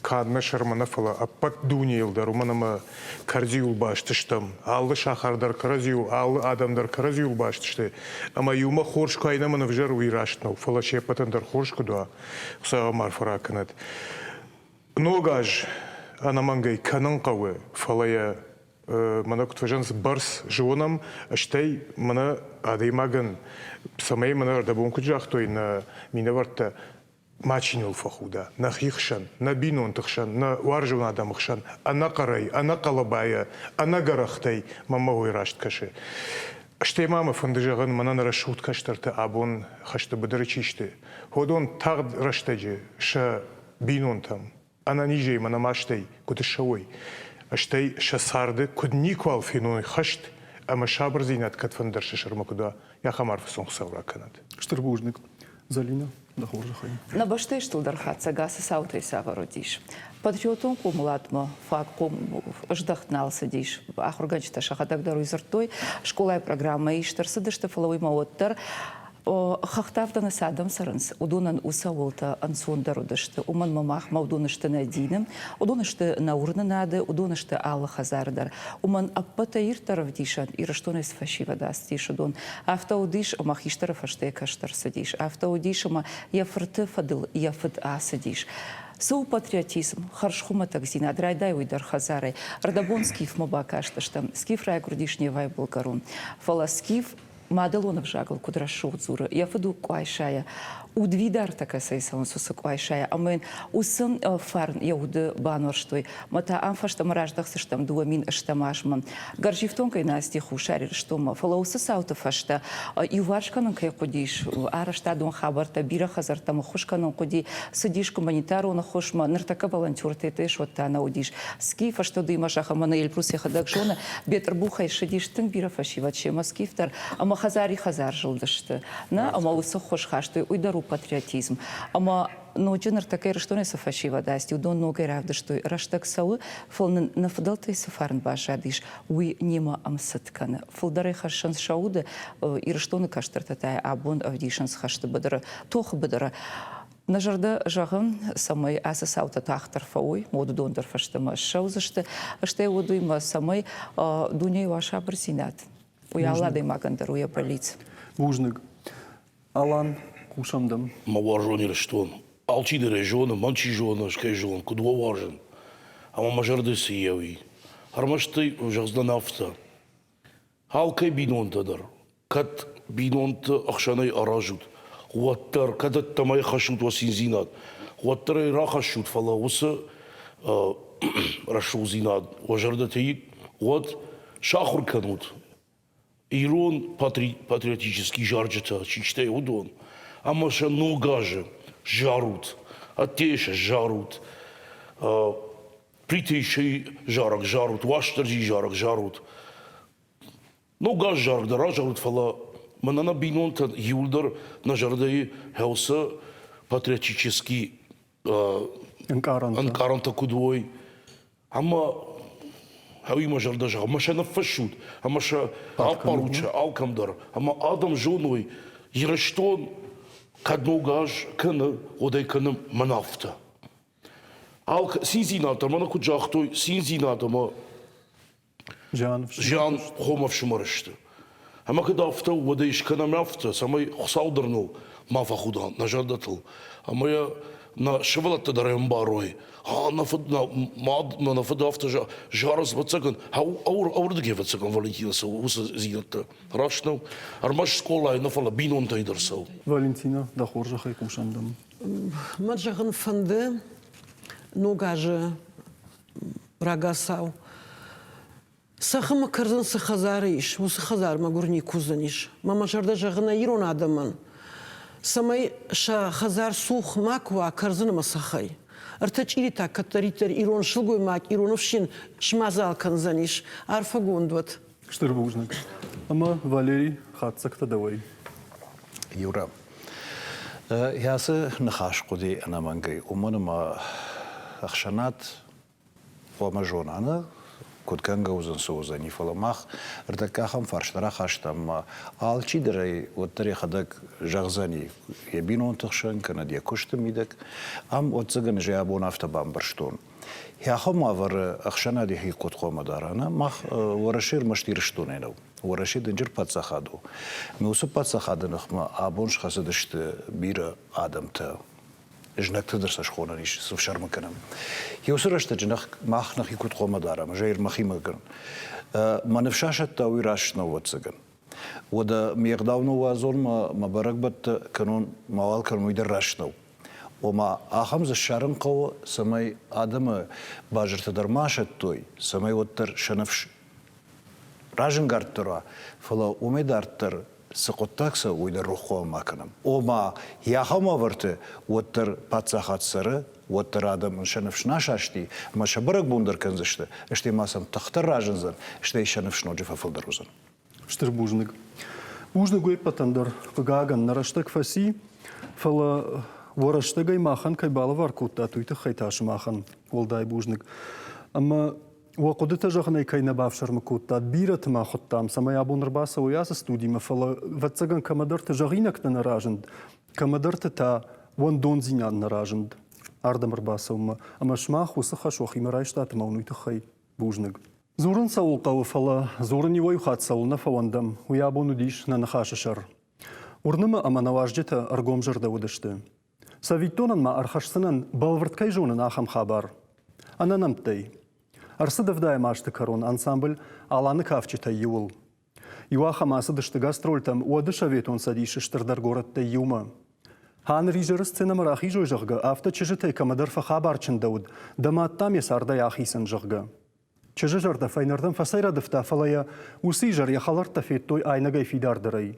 канд нӕ сӕрмӕ нӕ, фӕлӕ ӕппӕт дунейыл дӕр, уымӕн ӕмӕ кӕрӕдзиуыл баст стӕм. Алы сахар дӕр кӕрӕдзиуыл, алы адӕм дӕр кӕрӕдзиуыл баст сты. Ӕмӕ иумӕ хорз куы айнӕм ӕвзӕр, уый раст нӕу, фӕлӕ се ппӕтӕн дӕр хорз куыд уа, Хуыцау ӕм арфӕ ракӕнӕд. Ног аз ӕнӕмӕнгӕй кӕнын хъӕуы, фӕлӕ йӕ мӕнӕ куыд фӕзӕгъынц, бӕрц зонӕм, стӕй мӕнӕ адӕймагӕн, цӕмӕй мӕнӕ ӕрдӕбон куыд загътой нӕ минӕвӕрттӕ, мачи ныл фӕхуда нӕхи хсӕн, нӕ бинонты хсӕн, нӕ уарзон адӕмы хсӕн ӕнӕхъӕрӕй, ӕнӕхъӕлӕбайӕ, ӕнӕгӕрӕхтӕй мӕнмӕ уый раст кӕсы. Стӕй ма мӕ фӕнды зӕгъын, мӕнӕн рӕсугъд кӕстӕртӕ абон хӕсты быдыры чи сты, уыдон тагъд рӕстӕджы сӕ бинонтӕм ӕнӕнизӕй мӕ нӕ мастӕй куыд ссӕуой, стӕй сӕ царды куыд никуал феной хӕст ӕмӕ сабырдзинад кӕдфӕндӕр сӕ сӕрмӕ куыд уа, ахӕм арф сын Хуыцау ракӕнӕд. Стыр бузныг, Зӕлинӕ, дӕ хорзӕхӕй. Нӕ бӕстӕйы стылдӕр хатдзӕг ацы цаутӕй цавӕр уыдис? Патриотон хъомыладмӕ фаг здӕхт нал цыдис. Ахуыргӕнджытӕ сӕхӕдӕг дӕр уый дзырдтой. Скъолайы программӕйы ист ӕрцыдысты, фӕлӕ уый ма уӕддӕр Хӕхты авдӕны цы адӕм цӕрынц, уыдонӕн уыцы ӕууӕлтӕ ӕнцондӕр уыдысты. Уымӕн ӕмӕ махмӕ уыдон сты нӕ дины, уыдон сты нӕ уырнынады, уыдон сты алы хӕдзары дӕр. Уымӕн ӕппӕтӕй ирддӕр ӕвдисӕн Ирыстонӕй цы фӕсивӕд ацыдис, уыдон. Афтӕ уыдис, ӕмӕ хистӕры фӕстӕ кӕстӕр цыдис. Афтӕ уыдис, ӕмӕ йӕ фырты фӕдыл йӕ фыд ацыдис. Цы у патриотизм? Хӕрзхуымӕтӕгдзинад райдай уый дӕр хӕдзарӕй. Ӕрдӕбон Скифмӕ бакастыстӕм. Скиф райгуырдис Невайы былгӕрон. Фӕлӕ Скиф. Мадӕлон ӕвзагыл куыд рӕсугъд дзуры, йӕ фыд у Къуайсайӕ. Удвидартӕ кӕцӕй цӕуынц уыцы Къуайсайӕ ӕмӕ йын уыцы фарн йӕ уды бануӕрстой. Мӕ та ам фӕстӕмӕ раздӕхдзыстӕм 2000 азмӕ. Гӕрзифтонгӕй Насти Хуссар Ирыстонмӕ, фӕлӕ уыцы цауты фӕстӕ иуварс кӕнын кӕй хъуыдис, арӕзтадон хабӕрттӕ бирӕ хӕдзӕрттӕм ӕххуыс кӕнын хъуыди, цыдис гуманитарон ӕххуысмӕ, ныртӕккӕ волонтертӕ уӕд та нӕ уыдис. Скиф фӕстӕдуимӕ зӕгъы, мӕнӕ Эльбрус йӕхӕдӕг зоны, Бетъырбухӕй ссыдис тынг бирӕ фӕсивӕд семӕ скиф дӕр ӕмӕ хӕдзари-хӕдзар зылдысты. Нӕ, ӕмӕ уыцы ххуыс хастой, уый дӕр у патриотизм. Ӕмӕ ноджы ныртӕккӕ Ирыстонӕй цы фӕсивӕд ацыди, уыдон ногӕй равдыстой, рӕстӕг цӕуы, фӕлӕ нын нӕ фыдӕлтӕй цы фарн баззадис, уый немӕ ӕмцыд кӕны. Фылдӕрӕй хӕссынц сӕ уды, Ирыстоны кӕстӕртӕ та абон ӕвдисынц хӕсты быдыры, тохы быдыры. Нӕ зӕрдӕ зӕгъы, цӕмӕй ацы цаутӕ тагъддӕр фӕуой, уыдон дӕр фӕстӕмӕ ссӕудзысты, стӕй уыдоимӕ, цӕмӕй дунейы уа сабырдзинад. Уый алы адӕймагӕн дӕр у йӕ бӕллиц. Бузныг. Алан, хъусӕм дӕм. Мӕ уарзон Ирыстон. Алчидӕр ӕй зоны, мӕн чи зоны, ӕз кӕй зонын, куыд уӕ уарзын. Ӕмӕ мӕ зӕрдӕ цы еуи. Ӕрмӕст ӕй зӕгъдзынӕн афтӕ. Алкӕй бинонтӕ дӕр, кӕд бинонты ӕхсӕнӕй аразут, уӕддӕр, кӕд ӕддӕмӕ хӕссут уӕ циндзинад, уӕддӕр ӕй рахӕссут, фӕлӕ уыцы рӕсугъддзинад уӕ зӕрдӕты уӕд сахуыр кӕнут ирон патриотический зарджытӕ чи сты, уыдон, ӕмӕ сӕ ног азы зарут, ӕддейы сӕ зарут, Плиты зарӕг зарут, Уастырджийы зарӕг зарут. Ног аз зарӕг дӕр азарут, фӕлӕ мӕнӕ нӕ бинонтӕн иуылдӕр нӕ зӕрдӕйы хӕлцы патриотический ӕнкъарӕнтӕ куыд уой. Ӕмӕ хӕуимӕ зӕрдӕ зӕгъы, ӕмӕ сӕ ныффыссут, ӕмӕ сӕ аппарут сӕ алкӕм дӕр, ӕмӕ адӕм зоной, Ирыстон кӕд ног аз кӕны, уӕд ӕй кӕны мӕн афтӕ. Циндзинад дӕр мӕнӕ куыд загътой, циндзинад ӕмӕ зиан хом ӕфсымӕр сты. Ӕмӕ кӕд афтӕ у, уӕд ӕй скӕнӕм афтӕ, цӕмӕй Хуыцау дӕр ныл ма фӕхуда нӕ зӕрдӕтыл. Ӕмӕ йӕ нӕ сывӕллӕттӕ дӕр ӕмбарой. А, нӕ фыд, нӕ мад, нӕ фыд афтӕ зарынц, ӕвӕццӕгӕн, ӕуырдыгӕй ӕвӕццӕгӕн Валентина цӕуы уыцы дзинӕдтӕ. Раст нӕу? Ӕрмӕст скъолайы нӕ, фӕлӕ бинонтӕй дӕр цӕуы. Валентина, дӕ хорзӕхӕй хъусӕм дӕм. Мӕн зӕгъын фӕнды ног азы рагацау. Цӕхӕмӕ кӕрдзын цы хӕдзары ис, уыцы хӕдзар мӕгуыр никуы уыдзӕнис. Мӕ мӕ зӕрдӕ зӕгъы нӕ ирон адӕмӕн, цӕмӕй сӕ хӕдзар цух макуы уа кӕрдзын ӕмӕ цӕххӕй. Ӕртӕ чъири та кӕддӕриддӕр ирон сылгоймаг, ирон ӕфсин смадзал кӕндзӕнис. Арфӕгонд уӕд. Стыр бузныг. Ӕмӕ, Валерий, хатдзӕгтӕ дӕуӕй. Юра, Ацы ныхас хъуыди ӕнӕмӕнгӕй, уымӕн ӕмӕ ӕхсӕнад хъуамӕ зона, нӕ куыд кӕнгӕ уыдзӕн, цы уыдзӕни, фӕлӕ мах ӕртӕккӕ ахӕм фарст рахастам ӕмӕ алчидӕр ӕй уӕддӕр йӕхӕдӕг зӕгъдзӕни йӕ бинонты хсӕн, кӕнӕ йӕ куысты мидӕг. Ам, ӕвӕццӕгӕн, ӕз абон афтӕ бамбӕрстон. Ахӕм уавӕры ӕхсӕнад йӕхи куыд хъуамӕ дара, нӕ? Мах Уӕрӕсе ӕрмӕст Ирыстонӕй нӕу. Уӕрӕсе дынджыр паддзахад у. Ӕмӕ уыцы паддзахады ныхмӕ абон схӕцыдысты бирӕ адӕмтӕ. Знӕгты дӕр сӕ схонӕн ис, цы фсӕрмы кӕнӕм. Уыцы рӕстӕджы мах нӕхи куыд хъуамӕ дарӕм, ӕз ӕй мӕхимӕ кӕнын. Мӕ ныфс асӕтта, уый раст нӕу, ӕвӕццӕгӕн. Уӕдӕ ме гъдау ныууадзон, мӕ бӕрӕгбӕттӕ кӕнон, мауал кӕнон, уый дӕр раст нӕу. Ома, ахӕм дзы ссарын хъӕуы, цӕмӕй адӕмы базыртӕ дӕр ма асӕттой, цӕмӕй уӕддӕр сӕ ныфс разӕнгарддӕр уа, фӕлӕ уымӕй дарддӕр цы хъуыддаг цӕуы, уый дӕр рох хъуамӕ ма кӕнӕм. Ома, йӕ ахӕм уавӕрты уӕддӕр паддзахад цӕры, уӕддӕр адӕмӕн сӕ ныфс нӕ асасти, ӕмӕ сӕ бӕрӕгбон дӕр кӕндзысты, стӕй ма сӕм тых дӕр разындзӕн, стӕй сӕ ныфс ноджы фӕфылдӕр уыдзӕн. Стыр бузныг. Бузныг уе ппӕтӕн дӕр. Хъыгагӕн, нӕ рӕстӕг фӕци, фӕлӕ уӕ рӕстӕгӕй махӕн кӕй балӕвар кодтат, уый тыххӕй та сымахӕн уӕлдай бузныг. Ӕмӕ Уӕ хъуыдытӕ зӕгъынӕй кӕй нӕ бафсӕрмы кодтат, бирӕты ма хуыдтам, цӕмӕй абон ӕрбацӕуой ацы студимӕ, фӕлӕ, ӕвӕццӕгӕн, кӕмӕдӕрты зӕгъинӕгтӕ нӕ разынд, кӕмӕдӕрты та уӕндондзинад нӕ разынд ардӕм ӕрбацӕуынмӕ. Ӕмӕ сымах уыцы хӕс уӕхимӕ райстат ӕмӕ уын уый тыххӕй бузныг. Дзурын цӕуыл хъӕуы, фӕлӕ дзурын иуӕй хатт цӕуылнӕ фӕуӕндӕм, уый абон уыдис нӕ ныхасы сӕр. Уырны мӕ ӕмӕ нӕ уазджытӕ ӕргомзӕрдӕ уыдысты. Цӕвиттонӕн ма ӕрхӕсдзынӕн, бӕлвырд кӕй зонын, ахӕм хабар. Ӕнӕнӕмттӕй. Ӕрцыд ӕвдайӕм азты кӕрон ансамбль Аланы кафджытӕй иуыл. Иу ахӕм ацыдысты гастрольтӕм уӕды Советон Цӕдисы стырдӕр горӕттӕй иумӕ. Ханыр изӕры сценӕмӕ рахизой, зӕгъгӕ, афтӕ чызджытӕй кӕмӕдӕр фӕхабар чындӕуыд, дӕ мад дам йӕ цардӕй ахицӕн, зӕгъгӕ. Чызджы зӕрдӕ фӕйнӕрдӕм фӕцӕйрӕдывта, фӕлӕ йӕ уыцы изӕр йӕ хӕлӕрттӕ федтой айнӕгӕй фидардӕрӕй.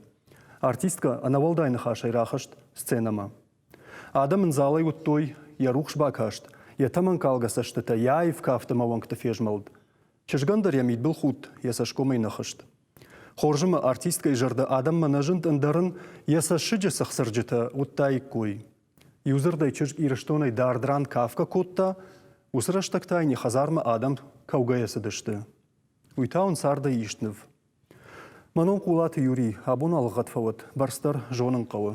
Артисткӕ ӕнӕуӕлдай ныхасӕй рахызт сценӕмӕ. Адӕм ын залӕй уыдтой йӕ рухс бакаст, йӕ тӕмӕнкалгӕ цӕстытӕ, йӕ аив кафт ӕмӕ уӕнгты фезмӕлд. Чызгӕн дӕр йӕ мидбылхудт йӕ цӕсгомӕй нӕ хызт. Хорз ӕмӕ артисткӕйы зӕрдӕ адӕммӕ нӕ зынд, ӕндӕр ын йӕ цӕссыджы цыхцырджытӕ уыдтаиккой. Иудзырдӕй чызг Ирыстонӕй дард ран кафгӕ кодта, уыцы рӕстӕг та йын йӕ хӕдзармӕ адӕм кӕугӕйӕ цыдысты. Уый та уын цардӕй ист ныв. Мӕ ном Хъулаты Юрий, абон алыгъӕд фӕуӕд, бӕрц дӕр зонын хъӕуы.